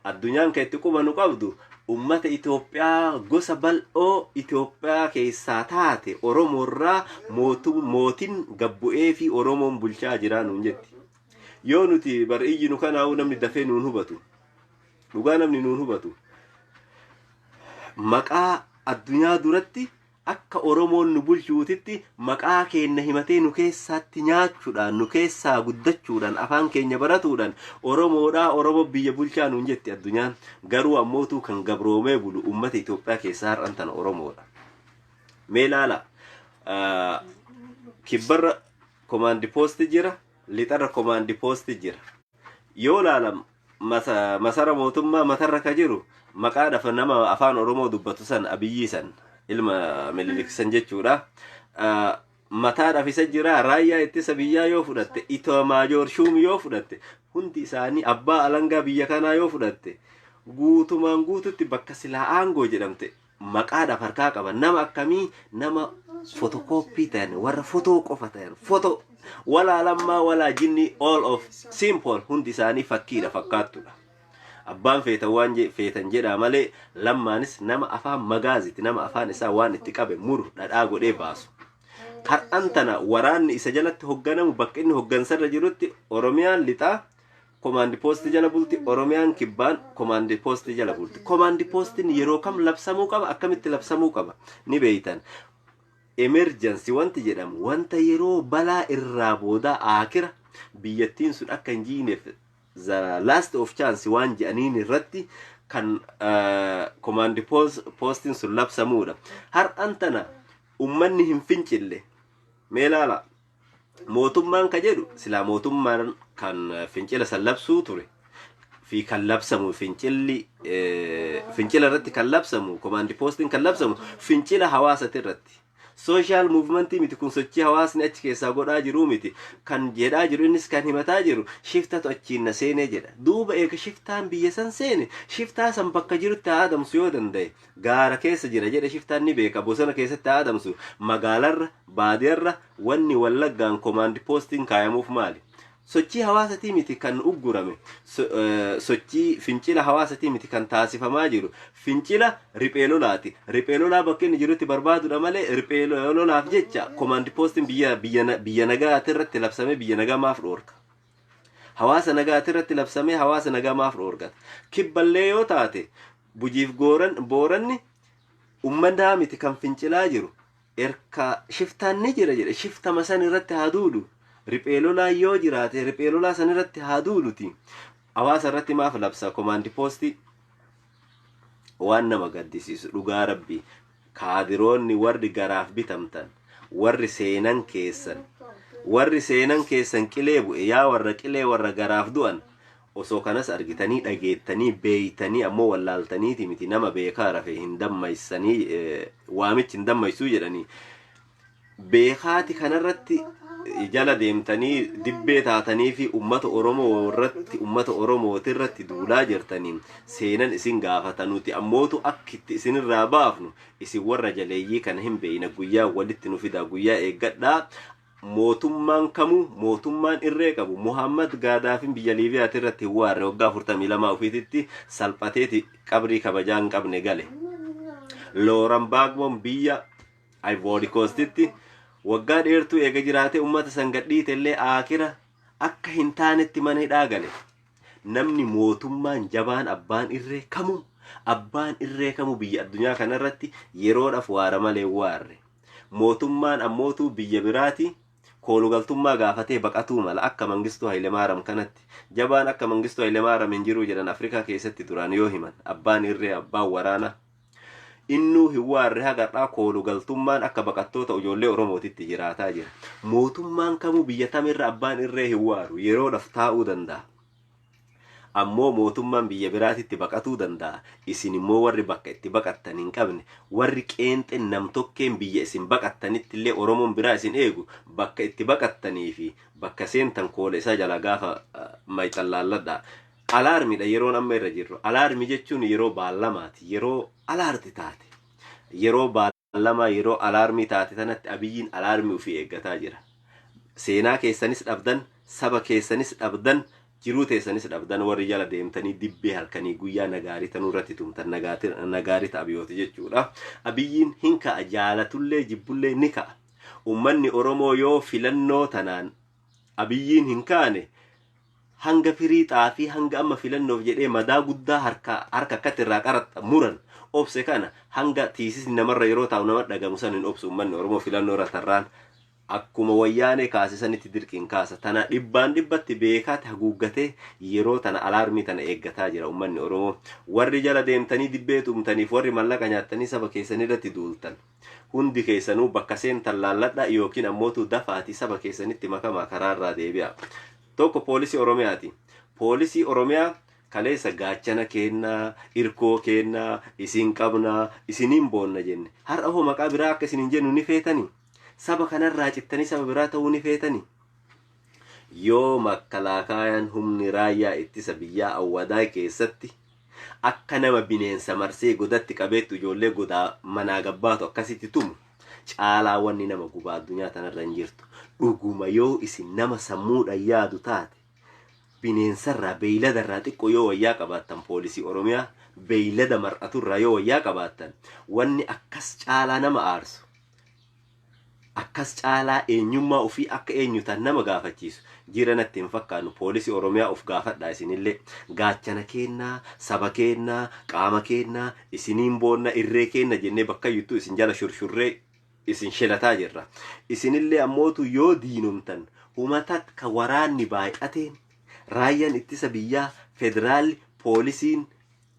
Addunyaan kan itti quba nu qabdu ummata Itoophiyaa, gosa bal'oo Itoophiyaa keessaa taate Oromoorraa mootiin gabbu'ee fi Oromoon bulchaa jiraa nuun jetti. Yoo nuti bar iyyinu kanaa'uu namni dafee nuun hubatu. Dhugaa namni nuun hubatu. Maqaa addunyaa duratti akka Oromoon nu bulchuutitti maqaa keenya himatee nu keessaatti nyaachuudhaan, nu keessaa guddachuudhaan, afaan keenya baratuudhaan Oromoodhaa, Oromoo biyya bulchaa nuun jetti addunyaan. Garuu ammootuu kan gabroomee bulu uummata Itoophiyaa keessaa har'an tana Oromoodha. Mee ilaala, kibbarra command post jira, lixarra command post jira. Yoo ilaalam Masara mootummaa matarra ka jiru maqaadhaaf nama afaan Oromoo dubbatu san, Abiyyii san, ilma Minilik san jechuudha. Mataadhaaf isa jira. Raayyaa ittisa biyyaa yoo fudhatte, Itamaajoor Shuum yoo fudhatte, hundi isaanii, abbaa alangaa biyya kanaa yoo fudhatte, guutumaan guututti bakka silaa aangoo jedhamte maqaadhaaf harkaa qaba. Nama akkamii? Nama photocopy ta'an, warra fotoo qofa ta'an, fotoo walaa lammaa walaa jinni, all of simple, hundi isaanii fakkiidha, fakkaattudha. Abbaan feetan waan feetan jedhaa malee, Lammaanis nama afaan magaaziti, nama afaan isaa waan itti qabe muru dhadhaa godhee baasu. Har'an tana waraanni isa jalatti hogganamu bakka inni hoggansarra jirutti Oromiyaan lixaa command post jala bulti, Oromiyaan kibbaan command post jala bulti. Command postiin yeroo kam labsamuu qaba, akkamitti labsamuu qaba ni beeytan. Emergency wanti jedhamu wanta yeroo balaa irraa booda aakira biyyattiin sun akka hin jiineef the last of chance waan jedhaniin irratti kan command postiin sun labsamuudha. Har'an tana ummanni hin fincille. Mee ilaala, mootummaan ka jedhu silaa mootummaan kan fincila san labsuu ture fi kan labsamu fincilli, fincila irratti kan labsamu, command postiin kan labsamu fincila hawaasati irratti. Social movementii miti kun, sochii hawaasni achi keessaa godhaa jiruu miti kan jedhaa jiru. Innis kan himataa jiru shiftatu achiin na seenee jedha. Duuba eega shiftaan biyya san seene, shiftaa san bakka jirutti haa adamsu yoo danda'e. Gaara keessa jira jedhe, shiftaan ni beeka, bosona keessatti haa adamsu. Magaalarra, baadiyarra, wanni Wallaggaan command postiin kaayamuuf maali? Sochii hawaasatii miti kan uggurame, sochii fincila hawaasatii miti kan taasifamaa jiru, fincila riphee lolaati. Riphee lolaa bakka inni jirutti barbaadudha malee, riphee lolaaf jecha command postiin biyya nagaati irratti labsamee biyya nagaa maaf dhoorka? Hawaasa nagaati irratti labsamee hawaasa nagaa maaf dhoorgata? Kibballee yoo taate, Gujiif gooran Booranni ummataa miti kan fincilaa jiru. Erka shiftaan ni jira jedhe, shiftama san irratti haa duulu. Riphee lolaa yoo jiraate, riphee lolaa san irratti haa duuluti. Hawaasa irratti maaf labsa command postii? Waan nama gaddisiisu, dhugaa Rabbii, kaadiroonni warri garaaf bitamtan, warri seenan keessan qilee bu'e, yaa warra qilee, warra garaaf du'an, osoo kanas argitanii, dhageettanii, beeytanii, ammoo wallaaltaniiti miti. Nama beekaa rafe hin dammaysanii, waamichi hin dammaysuu jedhanii, beekaati kanarratti jala deemtanii dibbee taatanii fi ummata Oromoo irratti, ummata Oromooti irratti duulaa jirtanii, seenan isin gaafata. Nuti ammootu akkitti isinirraa baafnu isin warra jaleeyyii kana hin beeyna. Guyyaa walitti nu fidaa, guyyaa eeggadhaa. Mootummaan kamuu, mootummaan irree qabu, Muhammad Gaadaafin biyya Liibiyaati irratti hin waarre. Waggaa 42 ofiititti salphateeti qabrii kabajaa hin qabne gale. Looran Baagboon biyya Ivory Coastitti waggaa dheertuu eega jiraatee ummata san gadhiite illee aakira akka hin taanetti mana hidhaa gale. Namni mootummaan jabaan, abbaan irree kamuu, abbaan irree kamuu biyya addunyaa kanarratti yeroodhaaf waara malee waarre. Mootummaan ammootuu biyya biraati koolugaltummaa gaafatee baqatuu mala, akka Mangistuu Hayilemaariyaam kanatti. Jabaan akka Mangistuu Hayilemaariyaam hin jiru jedhan Afrikaa keessatti duraan yoo himan, abbaan irree, abbaan waraanaa. Innuu hin waarre, hagar'aa koolugaltummaan akka baqattoota ijoollee Oromootitti jiraataa jira. Mootummaan kamuu biyya tamirra abbaan irree hin waaru, yeroodhaaf taa'uu danda'a. Ammoo mootummaan biyya biraatitti baqatuu danda'a. Isin immoo warri bakka itti baqattan hin qabne, warri qeenxeen namtokkeen biyya isin baqattanitti illee Oromoon biraa isin eegu, bakka itti baqattanii fi bakka seentan koola isaa jala gaafa mayxallaalladha. Alarmiidha yeroon amma irra jirru. Alarmii jechuun yeroo baallamaati. Yeroo alarti taate. Yeroo baallamaa, yeroo alarmii taate tanatti Abiyyiin alarmii ofii eeggataa jira. Seenaa keessanis dhabdan, saba keessanis dhabdan, jiruu teessanis dhabdan, warri jala deemtanii dibbee halkanii guyyaa nagaarii tanuu irratti tumtan nagaarita Abiyooti jechuudha. Abiyyiin hin ka'a, jaalatullee jibbullee ni ka'a. Uummanni Oromoo yoo filannoo tanaan Abiyyiin hin kaane, hanga firii xaafii, hanga amma filannoof jedhee madaa guddaa harka harka akkatti irraa qaraxa muran obse kana, hanga tiisisni namarra yeroo taa'u nama dhagamu san hin obsu. Uummanni Oromoo filannoo irra tarraan akkuma Wayyaanee kaasisanitti dirqiin kaasa. Tana dhibbaan dhibbatti beekaati haguuggatee yeroo tana alarmii tana eeggataa jira uummanni Oromoo. Warri jala deemtanii dibbee tumtaniif, warri mallaqa nyaattanii saba keessan irratti duultan, hundi keessanuu bakka seentan laalladha, yookiin ammootu dafaatii saba keessanitti makamaa, karaarraa deebi'a. Tokko poolisii Oromiyaati. Poolisii Oromiyaa Kaleessa gaachana keennaa, irkoo keennaa, isin qabnaa, isiniin boonna jenne. Har'a hoo maqaa biraa akka isinin jennu ni feetanii? Saba kanarraa cittanii saba biraa ta'uu ni feetanii? Yoo makkalaakaayaan humni raayyaa ittisa biyyaa Awwadaay keessatti akka nama bineensa marsee godatti qabeettu ijoollee godaa manaa gabbaatu akkasitti tumu caalaa wanni nama gubaa addunyaa tanarra hin jirtu. Dhuguma yoo isin nama sammuudhaan yaadu taate, bineensarraa, beeyladarraa xiqqoo yoo wayyaa qabaattan, poolisii Oromiyaa, beeylada mar'aturraa yoo wayyaa qabaattan, wanni akkas caalaa nama aarsu, akkas caalaa eenyummaa ofii akka eenyu tan nama gaafachiisu jira natti hin fakkaannu. Poolisii Oromiyaa, of gaafadhaa isinillee. Gaachana keennaa, saba keennaa, qaama keennaa, isiniin boonna, irree keenna jennee bakka iyyuttuu isin jala shurshurree isin shelataa jirra. Isinillee ammootu yoo diinomtan huma takka waraanni baay'ateen, raayyaan ittisa biyyaa, federaalli, poolisiin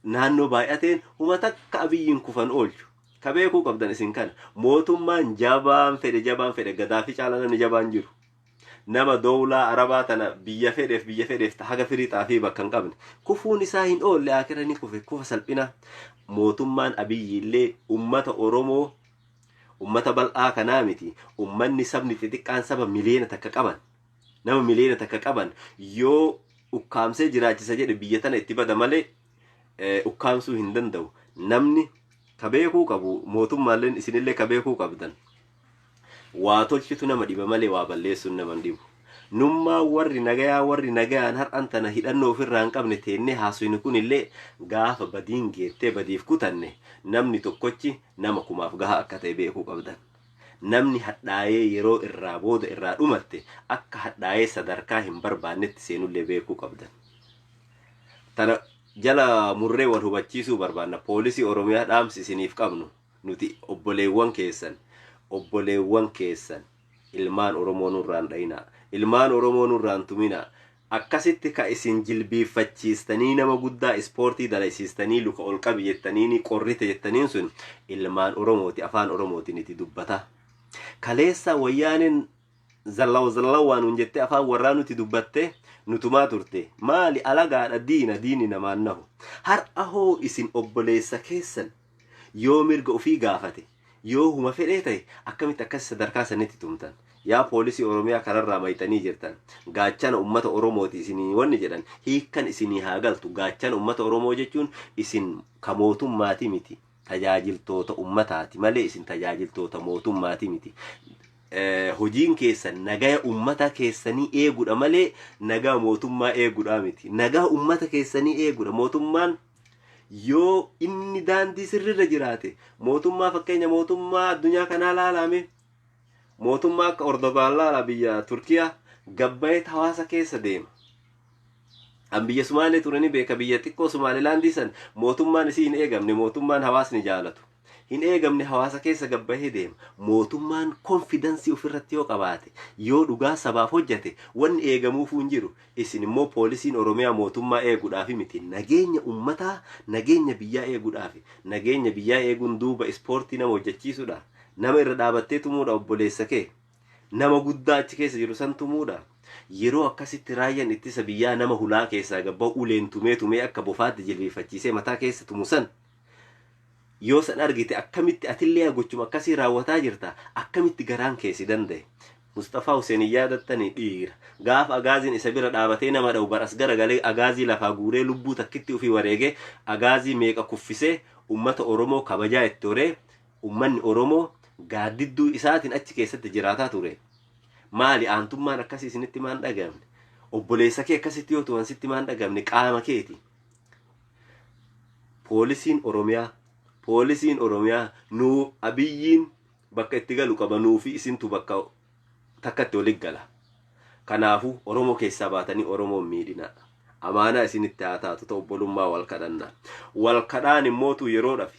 naannoo baay'ateen huma takka Abiyyiin kufan oolchu. Ka beekuu qabdan isin kana. Mootummaan jabaan fedhe, jabaan fedhe, Gadaafi caala namni jabaan jiru. Nama dowlaa Arabaa tana biyya fedheef haga firii xaafii bakka hin qabne. Kufuun isaa hin oolle, akira ni kufe, kufa salphina. Mootummaan Abiyyi illee ummata Oromoo, ummata bal'aa kanaa miti. Ummanni sabni xixiqqaan saba 1 miliyoona qaban. Nama 1 miliyoona qaban yoo ukkaamsee jiraachisa jedhe biyya tana itti bada malee ukkaamsuu hin danda'u. Namni ka beekuu qabu, mootummaalleen isinillee ka beekuu qabdan. Waa tolchitu nama dhiba malee waa balleessuun nama hin dhibu. Nummaa warri nagayaa, warri nagayaan har'an tana hidhannoo ofirraa hin qabne teennee haasofni kun illee, gaafa badiin geettee badiif kutanne namni tokkochi nama kumaaf gaha akka ta'e beekuu qabdan. Namni hadhaayee yeroo irraa booda irraa dhumatte akka hadhaayee sadarkaa hin barbaannetti seenullee beekuu qabdan. Tana jala murree wal hubachiisuu barbaanna. Poolisii Oromiyaa, dhaamsi isiniif qabnu, nuti obboleewwan keessan, obboleewwan keessan, ilmaan Oromoo nurraan dhayinaa. Ilmaan Oromoo nurraan tuminaa. Akkasitti ka isin jilbiiffachiistanii nama guddaa ispoortii dalaysiistanii luka ol qabi jettanii qorrite jettaniin sun ilmaan Oromooti, afaan Oromootiin itti dubbata. Kaleessa Wayyaaneen zallaw zallaw waan nun jettee afaan warraa nuti dubbatte nutumaa turte. Maali, alagaadha, diina, diini namaan nahu. Har'a hoo isin obboleessa keessan yoo mirga ofii gaafate, yoo huma fedhee ta'e, akkamitti akkas sadarkaa sanitti tumtan? Yaa poolisii Oromiyaa, kanarraa mayxanii jirtan. Gaachana ummata Oromooti isinii wanni jedhan hiikkan isinii haa galtu. Gaachana ummata Oromoo jechuun isin ka mootummaati miti, tajaajiltoota ummataati malee isin tajaajiltoota mootummaati miti. Hojiin keessan nagaya ummata keessanii eeguudha malee nagaa mootummaa eeguudha miti. Nagaa ummata keessanii eeguudha. Mootummaan yoo inni daandii sirriirra jiraate, mootummaa, fakkeenya mootummaa addunyaa kanaa laalame, mootummaa akka Erdogaan laala, biyya Turkiyaa gabbayeet hawaasa keessa deema. An biyya Sumaalee ture ni beeka. Biyya xiqqoo Sumaalilaandii san mootummaan isii hin eegamne, mootummaan hawaasni jaalatu hin eegamne hawaasa keessa gabbahee deema. Mootummaan confidence ofirratti yoo qabaate, yoo dhugaa sabaaf hojjate, wanni eegamuufuu hin jiru. Isin immoo poolisiin Oromiyaa mootummaa eeguudhaaf miti, nageenya ummataa, nageenya biyyaa eeguudhaaf. Nageenya biyyaa eeguun duuba ispoortii nama hojjechiisuudha? Nama irra dhaabattee tumuudha? Obboleessa kee nama guddaa achi keessa jiru san tumuudha? Yeroo akkasitti raayyaan ittisa biyyaa nama hulaa keessaa gabba'u uleen tumee tumee akka bofaatti jilbiifachiisee mataa keessa tumu san yoo san argite, akkamitti atillee gochuma akkasii raawwataa jirta? Akkamitti garaan keessi danda'e? Mustafaa Hussein hin yaadattanii? Dhiira gaafa agaaziin isa bira dhaabatee nama dha'u baras garagalee agaazii lafaa guuree lubbuu takkitti ofii wareegee agaazii meeqa kuffisee ummata Oromoo kabajaa itti horee, ummanni Oromoo gaaddidduu isaatiin achi keessatti jiraataa ture. Maali, aantummaan akkasii isinitti maan dhaga'amne? Obboleessa kee akkasitti yoo tuman sitti maan dhaga'amne? Qaama keeti. Poolisiin Oromiyaa, poolisiin Oromiyaa, nuu Abiyyiin bakka itti galu qaba, nuu fi isintu bakka takkatti walit gala. Kanaafuu Oromoo keessaa baatanii Oromoon miidhina. Amaanaa isinitti haa taatu ta'u, obbolummaa wal kadhanna. Wal kadhaan immootu yeroo dhafi.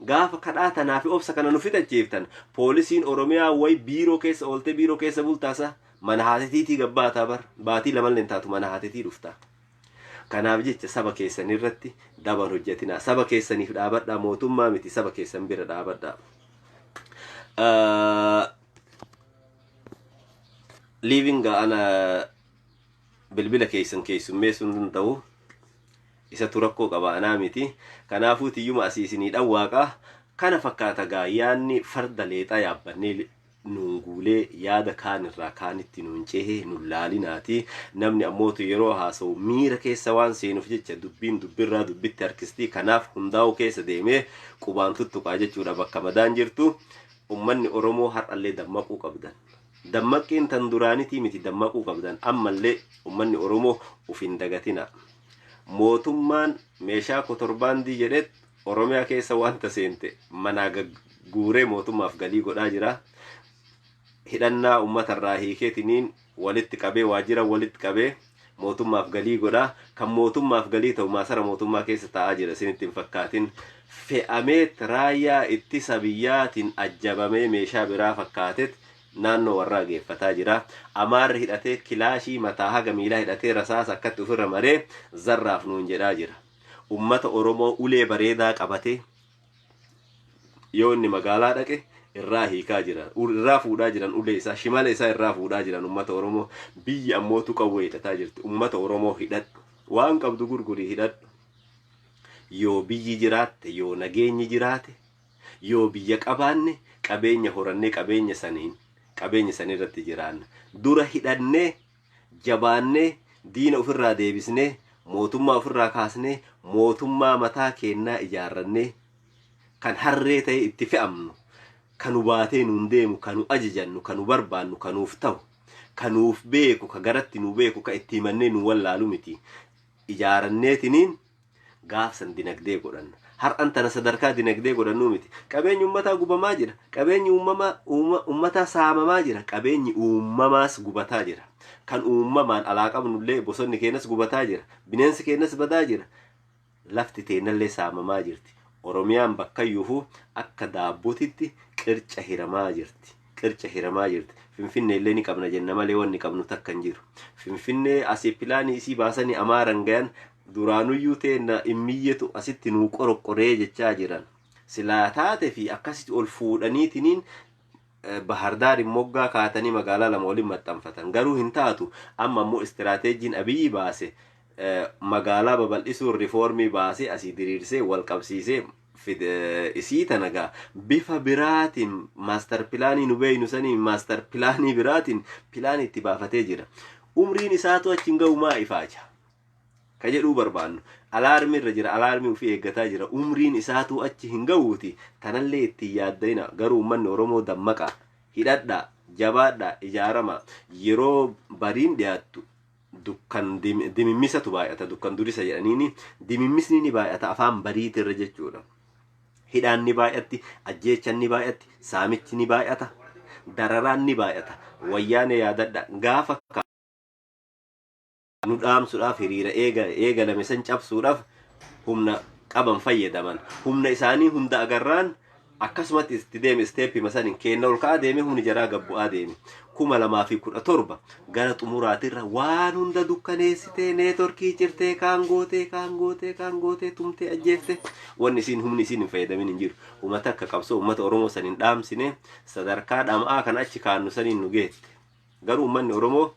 Gaafa kadhaa tanaa fi obsa kana nu fixachiiftan, poolisiin Oromiyaa way biiroo keessa ooltee biiroo keessa bultaasa, mana haatetiitii gabbaataa bar baatii lamallee hin taatu mana haatetii dhufta. Kanaaf jecha saba keessan irratti daban hojjetinaa. Saba keessaniif dhaabadhaa, mootummaa miti, saba keessan bira dhaabadhaa. Liiving ana bilbila keessan keessummeessuu hin danda'u. Isatu rakkoo qaba, anaa miti. Kanaafuu tiyyuma asii isinii dhawwaaqa. Kana fakkaata gaa yaanni farda leexaa yaabbannee nuun guulee yaada kaan irraa kaanitti nuun cehee nun laalinaati. Namni ammootu yeroo haasa'u miira keessa waan seenuuf jecha dubbiin dubbirraa dubbitti harkistii, kanaaf hundaa'uu keessa deemee qubaan tuttuqaa jechuudha bakka madaan jirtu. Ummanni Oromoo har'allee dammaquu qabdan. Dammaqqiin tan duraanitii miti, dammaquu qabdan. Ammallee ummanni Oromoo uf hin dagatina. Mootummaan meeshaa kotorbaandii jedhet Oromiyaa keessa wanta seente manaa guuree mootummaaf galii godhaa jira. Hidhannaa uummatarraa hiikeetiniin walitti qabee, waajjira walitti qabee mootummaaf galii godhaa. Kan mootummaaf galii ta'u maasara mootummaa keessa taa'aa jira isinitti hin fakkaatin. Fe'ameet raayyaa ittisa biyyaatiin ajjabamee meeshaa biraa fakkaatet naannoo warraa geeffataa jira. Amaarri hidhatee kilaashii mataa haga miilaa hidhatee rasaasa akkatti ofirra maree zarraaf nuun jedhaa jira. Ummata Oromoo ulee bareedaa qabatee yoo inni magaalaa dhaqe irraa hiikaa jira. Irraa fuudhaa jiran ulee isaa, shimala isaa irraa fuudhaa jiran ummata Oromoo. Biyyi ammootu qawwee hidhataa jirti. Ummata Oromoo, hidhadhu. Waan qabdu gurgurii hidhadhu. Yoo biyyi jiraatte, yoo nageenyi jiraate, yoo biyya qabaanne, qabeenya horannee qabeenya saniin qabeenya sanirratti jiraanna. Dura hidhannee jabaannee diina ofirraa deebisnee, mootummaa ofirraa kaasnee, mootummaa mataa keennaa ijaarrannee, kan harree ta'e itti fe'amnu, kan nu baatee nuun deemu, kan nu ajajannu, kan nu barbaannu, kan nuuf ta'u, kan nuuf beeku, ka garatti nu beeku, ka itti himannee nu wallaalu miti. Ijaaranneetiniin gaafsan dinagdee godhanna. Har'an tana sadarkaa dinagdee godhannuu miti. Qabeenyi uummataa gubamaa jira. Qabeenyi uummataa saamamaa jira. Qabeenyi uumamaas gubataa jira. Kan uumamaan alaa qabnullee, bosonni keenyas gubataa jira. Bineensi keenyas badaa jira. Lafti teenallee saamamaa jirti. Oromiyaan bakkayyuufuu akka daabbotitti qirca hiramaa jirti. Qirca hiramaa jirti. Finfinnee illee ni qabna jenna malee wanni qabnu takka hin jiru. Finfinnee asii pilaanii isii baasanii Amaaran gayan, duraanuyyuu teenna immiyyetu asitti nuu qoroqqoree jechaa jiran. Silaa taate fi akkasitti ol fuudhaniitiniin Bahardaariin moggaa kaatanii magaalaa lama waliin maxxanfatan. Garuu hin taatu. Amma immoo istiraateejiin Abiyyi baase magaalaa babal'isuun riifoormii baasee asii diriirsee wal qabsiisee isii tana gaa bifa biraatiin master pilaanii nu beeynu sanii master pilaanii biraatiin pilaanii itti baafatee jira. Umriin isaatu achi hin ga'u, maa ifaaja? Ka jedhuu barbaannu. Alaarmii irra jira, alaarmii ofii eeggataa jira. Umriin isaatuu achi hin ga'uuti. Tanallee ittiin yaadda'ina. Garuu uummanni Oromoo dammaqaa. Hidhadhaa, jabaadhaa, ijaaramaa. Yeroo bariin dhiyaattu dukkan dimimmisatu baay'ata. Dukkan durisa jedhaniini dimimmisni ni baay'ata afaan bariitirra jechuudha. Hidhaan ni baay'atti, ajjeechaan ni baay'atti, saamichi ni baay'ata, dararaan ni baay'ata. Wayyaanee yaadadha. Gaafa nu dhaamsuudhaaf hiriira eegalame san cabsuudhaaf humna qaban fayyadaman. Humna isaanii hunda agarraan akkasumatti itti deeme, isteeppima saniin kenna ol ka'aa deeme, humni jaraa gabbu'aa deeme. 2017 gara xumuraatirra waan hunda dukkaneessitee, neetworkii cirtee, kaan gootee, kaan gootee, kaan gootee, tumtee, ajjeefte, wanni isiin humni isiin hin fayyadamin hin jiru. Uummata akka qabsoo uummata Oromoo san hin dhaamsine, sadarkaa dhama'aa kan achi kaannu saniin nu geette. Garuu uummanni Oromoo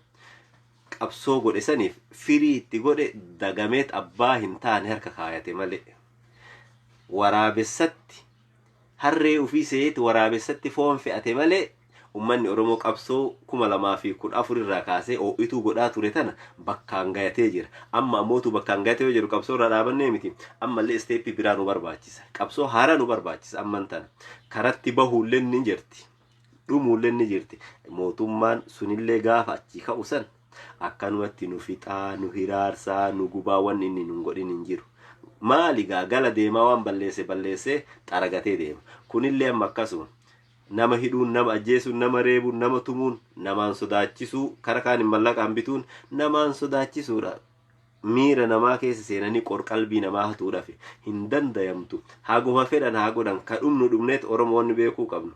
qabsoo godhe saniif firii itti godhe dagameet abbaa hin taane harka kaayate malee, waraabessatti harree ofii se'eeti waraabessatti foon fe'ate malee, ummanni Oromoo qabsoo 2014 irraa kaasee oo'ituu godhaa ture tana bakkaan gayatee jira. Amma ammootu bakkaan gayatee yoo jedhu qabsoo irraa dhaabannee miti. Ammallee isteeppii biraa nu barbaachisa. Qabsoo haaraa nu barbaachisa amman tana. Karatti bahuullee ni jirti. Dhumuullee ni jirti. Mootummaan sunillee gaafa achii ka'u san akkanumatti nu fixaa, nu hiraarsaa, nu gubaa, wanni inni nun godhin hin jiru. Maali gaa gala deemaa waan balleesse balleessee xaragatee deema. Kunillee amma akkasuma. Nama hidhuun, nama ajjeesuun, nama reebuun, nama tumuun, namaan sodaachisuu, kara kaan hin mallaqaan bituun namaan sodaachisuudha. Miira namaa keessa seenanii qorqalbii namaa hatuudhaaf hin dandayamtu. Haguma fedhan haa godhan, ka dhumnu dhumneet Oromoonni beekuu qabnu.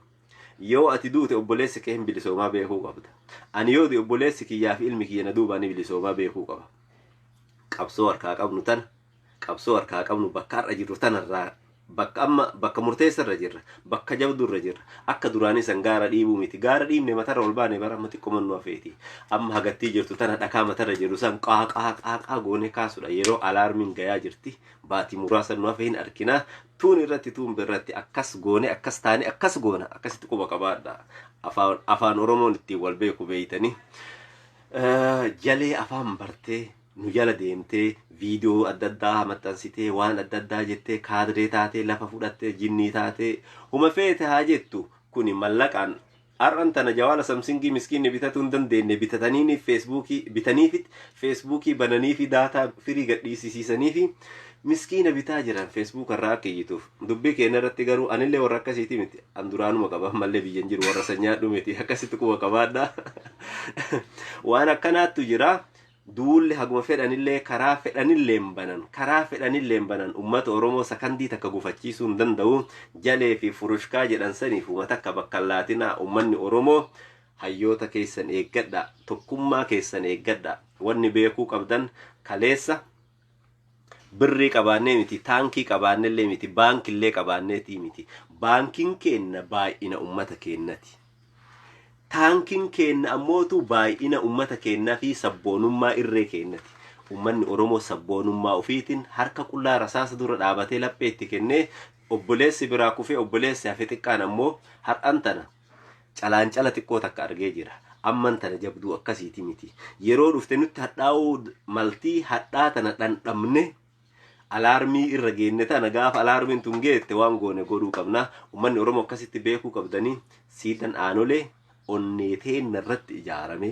Yoo ati duute obboleessi kee hin bilisoomaa beekuu qabda. Ani yoo du'e obboleessi kiyyaa fi ilmi kiyya na duubaa ni bilisoomaa beekuu qaba. Qabsoo harkaa qabnu tana, qabsoo harkaa qabnu bakka har'a jirru tanarraa Bakka amma bakka murteessa irra jirra. Bakka jabduu irra jirra. Akka duraanii san gaara dhiibuu miti. Gaara dhiibne matarra ol baane bara amma xiqqoo nu hafeeti. Amma hagattii jirtu tana dhakaa matarra jiru san qaa qaa qaa qaa goonee kaasudha. Yeroo alaarmiin gayaa jirti. Baatii muraasa nu hafe hin arginaa. Tuun irratti tuun birratti akkas goone, akkas taane, akkas goona, akkasitti quba qabaadha. Afaan Oromoon ittiin wal beeku beeytanii. Jalee afaan bartee nu jala deemtee, viidiyoo adda addaa maxxansitee, waan adda addaa jettee, kaadree taatee, lafa fudhattee, jinnii taatee, huma feete haa jettu, kuni mallaqaan har'an tana jawaala Samsungii miskiinni bitatuu hin dandeenye bitataniini, Feesbuukii bitaniifit, Feesbuukii bananiifi, data free gadhiisisiisaniifi miskiina bitaa jiran Feesbuuk irraa akka iyyituuf. Dubbii keenya irratti garuu anillee warra akkasiiti miti. An duraanuma qaba, ammallee biyyan jiru warra sanyaadhu miti. Akkasitti quba qabaadha. Waan akkanaattu jira. Duulli haguma fedhanillee, karaa fedhanillee hin banan, karaa fedhanillee hin banan, ummata Oromoo sakandii takka gufachiisuu hin danda'u. Jalee fi furushkaa jedhan saniif uma takka bakka hin laatinaa. Ummanni Oromoo hayyoota keessan eeggadha, tokkummaa keessan eeggadha. Wanni beekuu qabdan, kaleessa birrii qabaannee miti, taankii qabaannellee miti, baankillee qabaanneetii miti. Baankiin keenna baay'ina ummata keennati. Taankiin keenna ammootu baay'ina ummata keennaa fi sabboonummaa irree keennati. Ummanni Oromoo sabboonummaa ofiitiin harka qullaa rasaasa dura dhaabatee laphee itti kennee, obboleessi biraa kufee obboleessi hafe xiqqaan ammoo har'an tana calaancala xiqqoo takka argee jira. Amman tana jabduu akkasiiti miti. Yeroo dhufte nutti hadhaa'uu maltii. Hadhaa tana dhandhamne, alaarmii irra geenne tana, gaafa alaarmiin tun geette waan goone godhuu qabna. Ummanni Oromoo akkasitti beekuu qabdanii. Siidan Aanolee onnee teenna irratti ijaarame.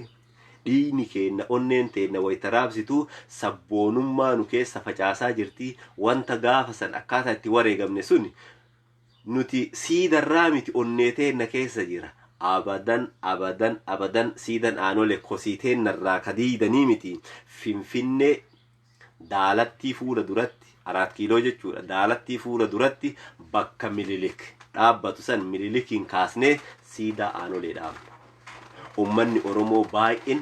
Dhiigni keenna, onneen teenna wayita raabsitu sabboonummaa nu keessa facaasaa jirti. Wanta gaafa san akkaataa itti wareegamne sun nuti siidarraa miti, onnee teenna keessa jira. Abadan, abadan, abadan siidan Aanolee kosii teennarraa ka diidanii miti. Finfinnee Daalattii fuula duratti, Araat Kiiloo jechuudha, Daalattii fuula duratti bakka Mililik dhaabbatu san Mililikiin kaasnee siidaa Aanolee dhaabna. Ummanni Oromoo baay'een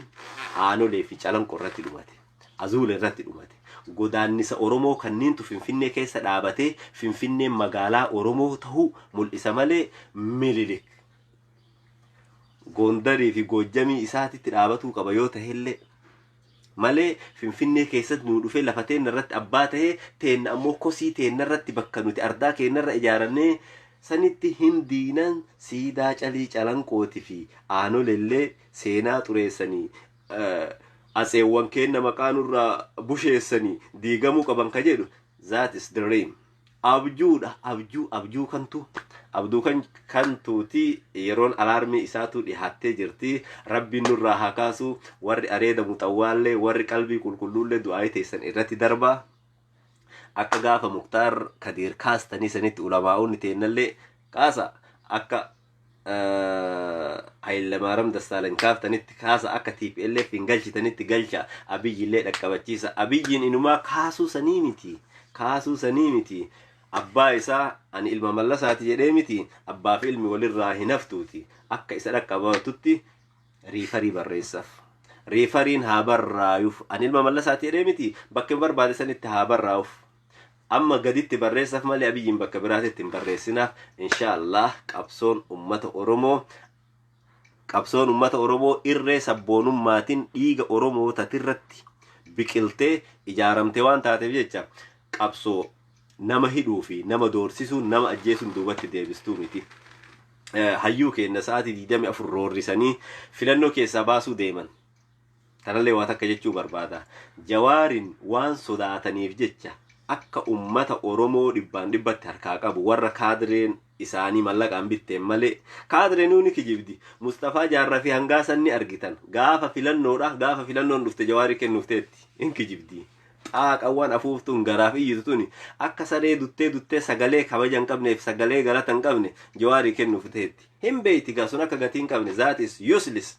Aanolee fi Calanqo irratti dhumate. Azuula irratti dhumate. Godaannisa Oromoo kanniintu Finfinnee keessa dhaabatee Finfinneen magaalaa Oromoo ta'uu mul'isa malee Mililik Gondarii fi Goojjamii isaatitti dhaabatuu qaba yoo ta'ellee malee, Finfinnee keessatti nu dhufee lafa teenna irratti abbaa ta'ee, teenna ammoo kosii teenna irratti bakka nuti ardaa keenna irra ijaarannee sanitti hin diinan. Siidaa Calii Calanqooti fi Aanolellee seenaa xureessanii, atseewwan keenna maqaa nurraa busheessanii diigamuu qaban ka jedhu, that is dream, abjuudha. Abjuu, abjuu kantu abduu kan kantuuti. Yeroon alaarmii isaatu dhihaattee jirti. Rabbiin nurraa haa kaasu. Warri areeda muxawwaallee, warri qalbii qulqulluullee du'aayii teessan irratti darbaa. Akka gaafa Muktaar Kadiir kaastanii sanitti ulamaa'onni teennallee kaasa, akka Hayillamaaram Dassaalany kaaftanitti kaasa, akka TPLF hin galchitanitti galcha, Abiyyillee dhaqqabachiisa. Abiyyiin inumaa kaasuu sanii miti, kaasuu sanii miti. Abbaa isaa ani ilma Mallasaati jedhee miti, abbaa fi ilmi walirraa hin haftuuti. Akka isa dhaqqabatutti referii barreessaaf. Referiin haa barraayuuf. Ani ilma Mallasaati jedhee miti, bakka barbaade sanitti haa barraa'uuf. Amma gaditti barreessaaf malee Abiyyiin bakka biraatitti hin barreessinaaf. Inshaallah qabsoon ummata Oromoo, qabsoon ummata Oromoo irree sabboonummaatiin dhiiga Oromoo tatirratti biqiltee ijaaramte waan taateef jecha, qabsoo nama hidhuu fi nama doorsisuun, nama ajjeesuun duubatti deebistuu miti. Hayyuu keenya sa'aatii 24 roorrisanii filannoo keessaa baasuu deeman. Kanallee waan takka jechuu barbaada. Jawaarin waan sodaataniif jecha, akka ummata Oromoo dhibbaan dhibbatti harkaa qabu warra kaadireen isaanii mallaqaan bitteen malee, kaadireen ni kijibdi. Mustafaa Jaarraa fi Hangaasan ni argitan. Gaafa filannoodha, gaafa filannoon dhufte Jawaarii kennuuf teetti. Hin kijibdi. Xaaqawwan afuuftuun garaaf iyyitu tuni akka saree duttee duttee sagalee kabaja hin qabneef, sagalee galata hin qabne Jawaarii kennuuf teetti. Hin beeyti gaa sun akka gatii hin qabne, that is useless.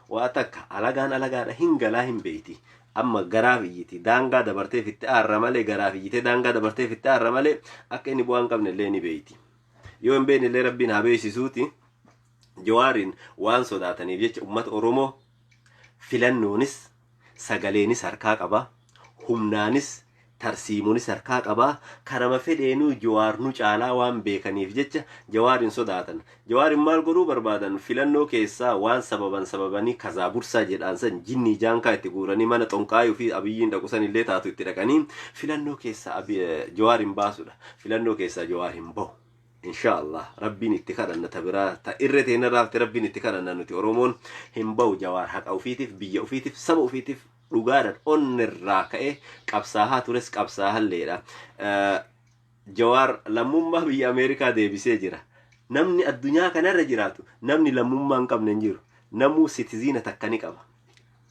Waa takka alagaan alagaadha, hin galaa, hin beeyti. Amma garaaf iyyiti daangaa dabartee fitte aarra malee, garaaf iyyitee daangaa dabartee fitte aarra malee, akka inni bu'aa hin qabne illee ni beeyti. Yoo hin beekne illee Rabbiin haa beeksisuuti. Jawaariin waan sodaataniif jecha, ummata Oromoo filannoonis sagaleenis harkaa qaba. Humnaanis Tarsiimonis harkaa qabaa. Karama fedheenuu Jawaar nu caalaa waan beekaniif jecha Jawaar hin sodaatan. Jawaarin maal godhuu barbaadan? Filannoo keessaa waan sababan sababanii kazaa bursaa jedhaan san jinnii jaankaa itti guuranii mana xonqaayuu fi Abiyyiin dhaqu san illee taatu itti dhaqanii filannoo keessaa Jawaar hin baasudha. Filannoo keessaa Jawaar hin bahu. Insha Allah Rabbiin itti kadhanna, ta biraa ta irree teenya raafte Rabbiin itti kadhanna. Nuti Oromoon hin bahu. Jawaar haqa ufiitiif, biyya ufiitiif, saba ufiitiif dhugaadhaan onnirraa ka'ee qabsaahaa tures, qabsaahalleedha. Jawaar lammummaa biyya Ameerikaa deebisee jira. Namni addunyaa kanarra jiraatu, namni lammummaa hin qabne hin jiru. Namuu citizen takka ni qaba.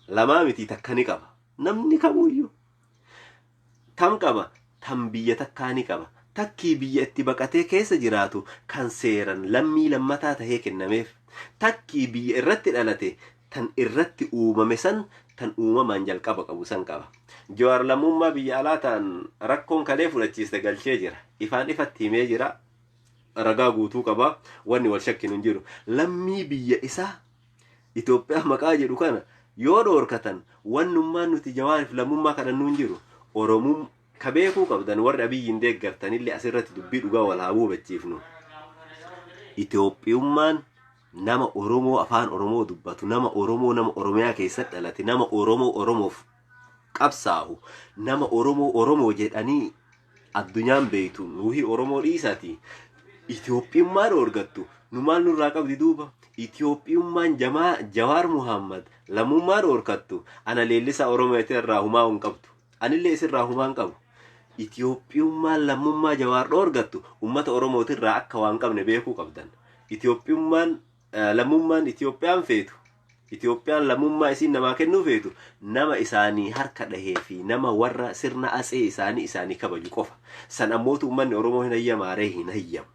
Lamaa miti, takka ni qaba. Namni kamuyyuu. Tam qaba? Tam biyya takkaa ni qaba. Takkii biyya itti baqatee keessa jiraatu kan seeran lammii lammataa tahee kennameef. Takkii biyya irratti dhalate, tan irratti uumame san, tan uumamaan jalqaba qabu san qaba. Jawaar lammummaa biyya alaa ta'an rakkoon kalee fudhachiiste galchee jira. Ifaan ifatti himee jira. Ragaa guutuu qaba. Wanni wal shakkinu hin jiru. Lammii biyya isaa Itoophiyaa maqaa jedhu kana yoo dhoorkatan, wannummaan nuti Jawaariif lammummaa kadhannu hin jiru. Oromuun ka beekuu qabdan, warri Abiyyiin deeggartanillee, asirratti dubbii dhugaa wal haa hubachiifnu. Itoophiyummaan nama Oromoo afaan Oromoo dubbatu, nama Oromoo, nama Oromiyaa keessatti dhalate, nama Oromoo Oromoof qabsaa'u, nama Oromoo Oromoo jedhanii addunyaan beektu, nuuhi Oromoo dhiisati. Itoophiyummaa dhoorgattu nu maal nurraa qabdi duuba? Itoophiyummaan jamaa Jawaar Muhammad lammummaa dhoorkattu ana leellisaa Oromoo irraa humaa hin qabdu. Anillee isirraa humaa hin qabu. Itoophiyummaan lammummaa Jawaar dhoorgattu ummata Oromootirraa akka waan qabne beekuu qabdan. Itoophiyummaan lammummaan Itoophiyaan feetu, Itoophiyaan lammummaa isiin namaa kennuu feetu, nama isaanii harka dhahee fi nama warra sirna atsee isaanii isaanii kabaju qofa. San ammootu uummanni Oromoo hin hayyamaaree? Hin hayyamu.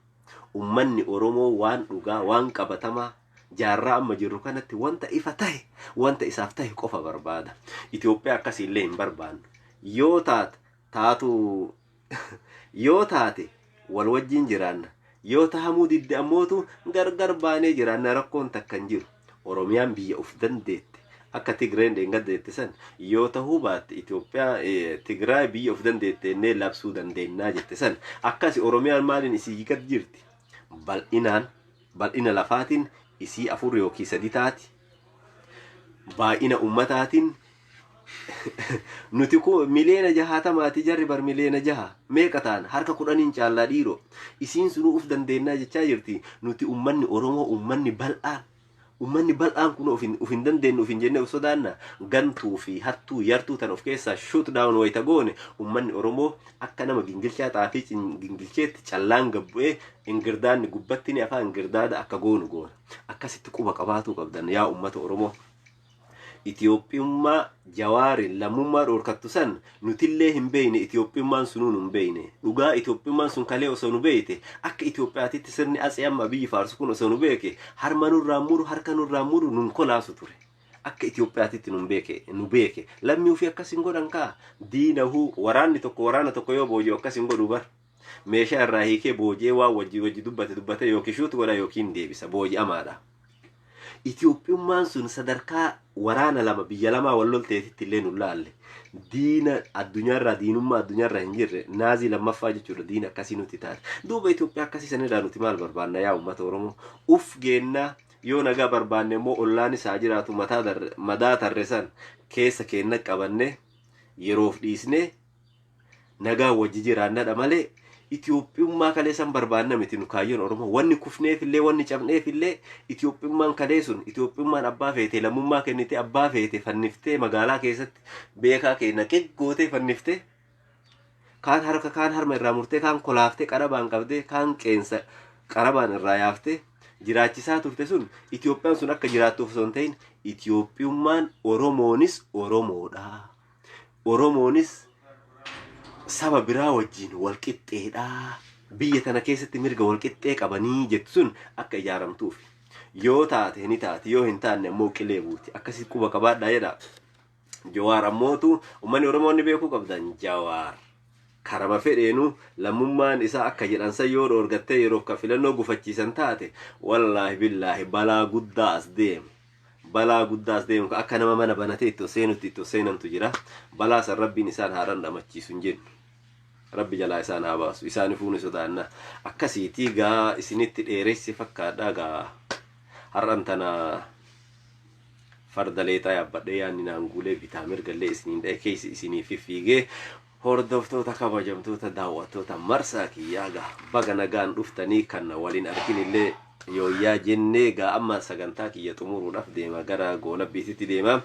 Uummanni Oromoo waan dhugaa, waan qabatamaa jaarraa amma jirru kanatti wanta ifa tahe, wanta isaaf tahe qofa barbaada. Itoophiyaa akkasiillee hin barbaannu. Yoo taate taatu, yoo taate wal wajjin jiraanna. Yoo tahamuu didde ammootu gargar baanee jiraanna, rakkoon takka hin jiru. Oromiyaan biyya uf dandeette akka Tigreen dheengaddeette san yoo tahuu baatte, Itoophiyaa Tigraay biyya uf dandeette innee labsuu dandeennaa jette san, akkasi Oromiyaan maaliin isii gad jirti? Bal'inaan, bal'ina lafaatiin isii afur yookiin sadi taati. Baay'ina ummataatiin nuti ku 60,000,000ti, jarri bar 6 miliyoona meeqa ta'an? Harka 10n caallaa dhiiroo. Isiin sunuu uf dandeennaa jechaa jirti. Nuti ummanni Oromoo, ummanni bal'aan, ummanni bal'aan kun uf hin dandeenyu uf hin jennee uf sodaanna. Gantuu fi hattuu yartuu tan of keessaa shoot down wayita goone, ummanni Oromoo akka nama gingilchaa xaafii gingilcheetti callaan gabbu'ee ingirdaanni gubbatti ni afaa ingirdaada akka goonu goona. Akkasitti quba qabaatuu qabdan, yaa ummata Oromoo. Itoophiyummaa Jawaarin lammummaa dhoorkattu san nutillee hin beeyne. Itoophiyummaan sunuu nu hin beeyne. Dhugaa Itoophiyummaan sun kalee osoo nu beeyte, akka Itoophiyaatitti sirni atsee amma biyyi faarsu kun osoo nu beeke, harma nurraa muru, harka nurraa muru, nun kolaasu ture. Akka Itoophiyaatitti nun beeke, nu beeke. Lammii ofii akkas hin godhan kaa. Diinahuu waraanni tokko waraana tokko yoo booji'u akkas hin godhu bar. Meeshaa irraa hiikee booji'ee waan wajji wajji dubbate dubbate yookiin shoot godha yookiin deebisa, booji'amaadha. Itoophiyummaan sun sadarkaa waraana lama biyya lamaa wal lolteetitti illee nu laalle. Diina addunyaarraa, diinummaa addunyaarraa hin jirre, naazii lammaffaa jechuudha, diina akkasii nuti taate. Duuba Itoophiyaa akkasii sanirraa nuti maal barbaanna, yaa uummata Oromoo? Uf geennaa yoo nagaa barbaanne immoo ollaanis haa jiraatu, mataa madaa tarre san keessa keenna qabanne yeroof dhiisnee nagaa wajji jiraannadha malee Itoophiyummaa kalee san barbaanna miti nu. Kaayyoon Oromoo, wanni kufneef illee, wanni cabneef illee, Itoophiyummaan kalee sun, Itoophiyummaan abbaa feete lammummaa kennite, abbaa feete fanniftee, magaalaa keessatti beekaa keenya qiggootee fanniftee, kaan harka, kaan harma irraa murtee, kaan kolaaftee qarabaan qabdee, kaan qeensa qarabaan irraa yaaftee jiraachisaa turte sun, Itoophiyaan sun akka jiraattuuf osoo hin ta'in, Itoophiyummaan Oromoonis Oromoodha. Oromoonis saba biraa wajjin wal qixxeedha. Biyya tana keessatti mirga wal qixxee qabanii jettu sun akka ijaaramtuuf. Yoo taate ni taati, yoo hin taanne ammoo qilee buuti. Akkasii quba qabaadhaa jedha. Jawaar ammootu uummanni Oromoo ni beekuu qabdan, Jawaar karama fedheenu lammummaan isaa akka jedhan san yoo dhoorgattee yeroof kan filannoo gufachiisan taate, wallaahi billaahi balaa guddaa as deemu. Balaa guddaa as deemu, akka nama mana banatee itti seenutti itti seenantu jira. Balaa san Rabbiin isaan haa dhandhamachiisu hin jennu. Rabbi jalaa isaan haa baasu. Isaanifuu ni sodaanna. Akkasiitii gaa isinitti dheeressi fakkaadha gaa. Har'an tana farda leexaa yaabbadhee yaanni naan guulee bitaa mirgallee isiniin dha'e keessi isinii fiffiigee. Hordoftoota, kabajamtoota daawwattoota marsaa kiyyaa, gaa baga nagaan dhuftanii. Kan waliin arginillee yooyyaa jennee gaa amma sagantaa kiyya xumuruudhaaf deema, gara goolabbiititti deema.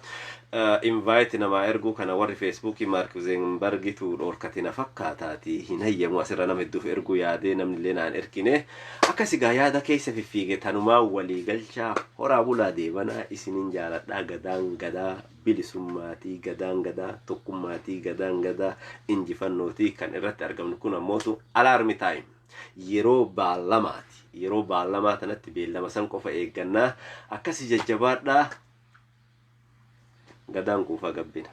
Invite namaa erguu kana warri Feesbuukii Maark Zuckerbergitu dhoorkate na fakkaataati, hin hayyamu. Asirra nama hedduuf erguu yaadee namni illee naan erkine. Akkasi gaa, yaada keessa fiffiige tanumaa walii galchaa. Horaa bulaa, deebanaa, isinin jaaladhaa. Gadaan gadaa bilisummaatii, gadaan gadaa tokkummaatii, gadaan gadaa injifannootii. Kan irratti argamnu kun ammootu alarm time, yeroo baallamaati. Yeroo baallamaa tanatti beellama san qofa eeggannaa. Akkasi, jajjabaadhaa. Gadaan kuufaa gabbina.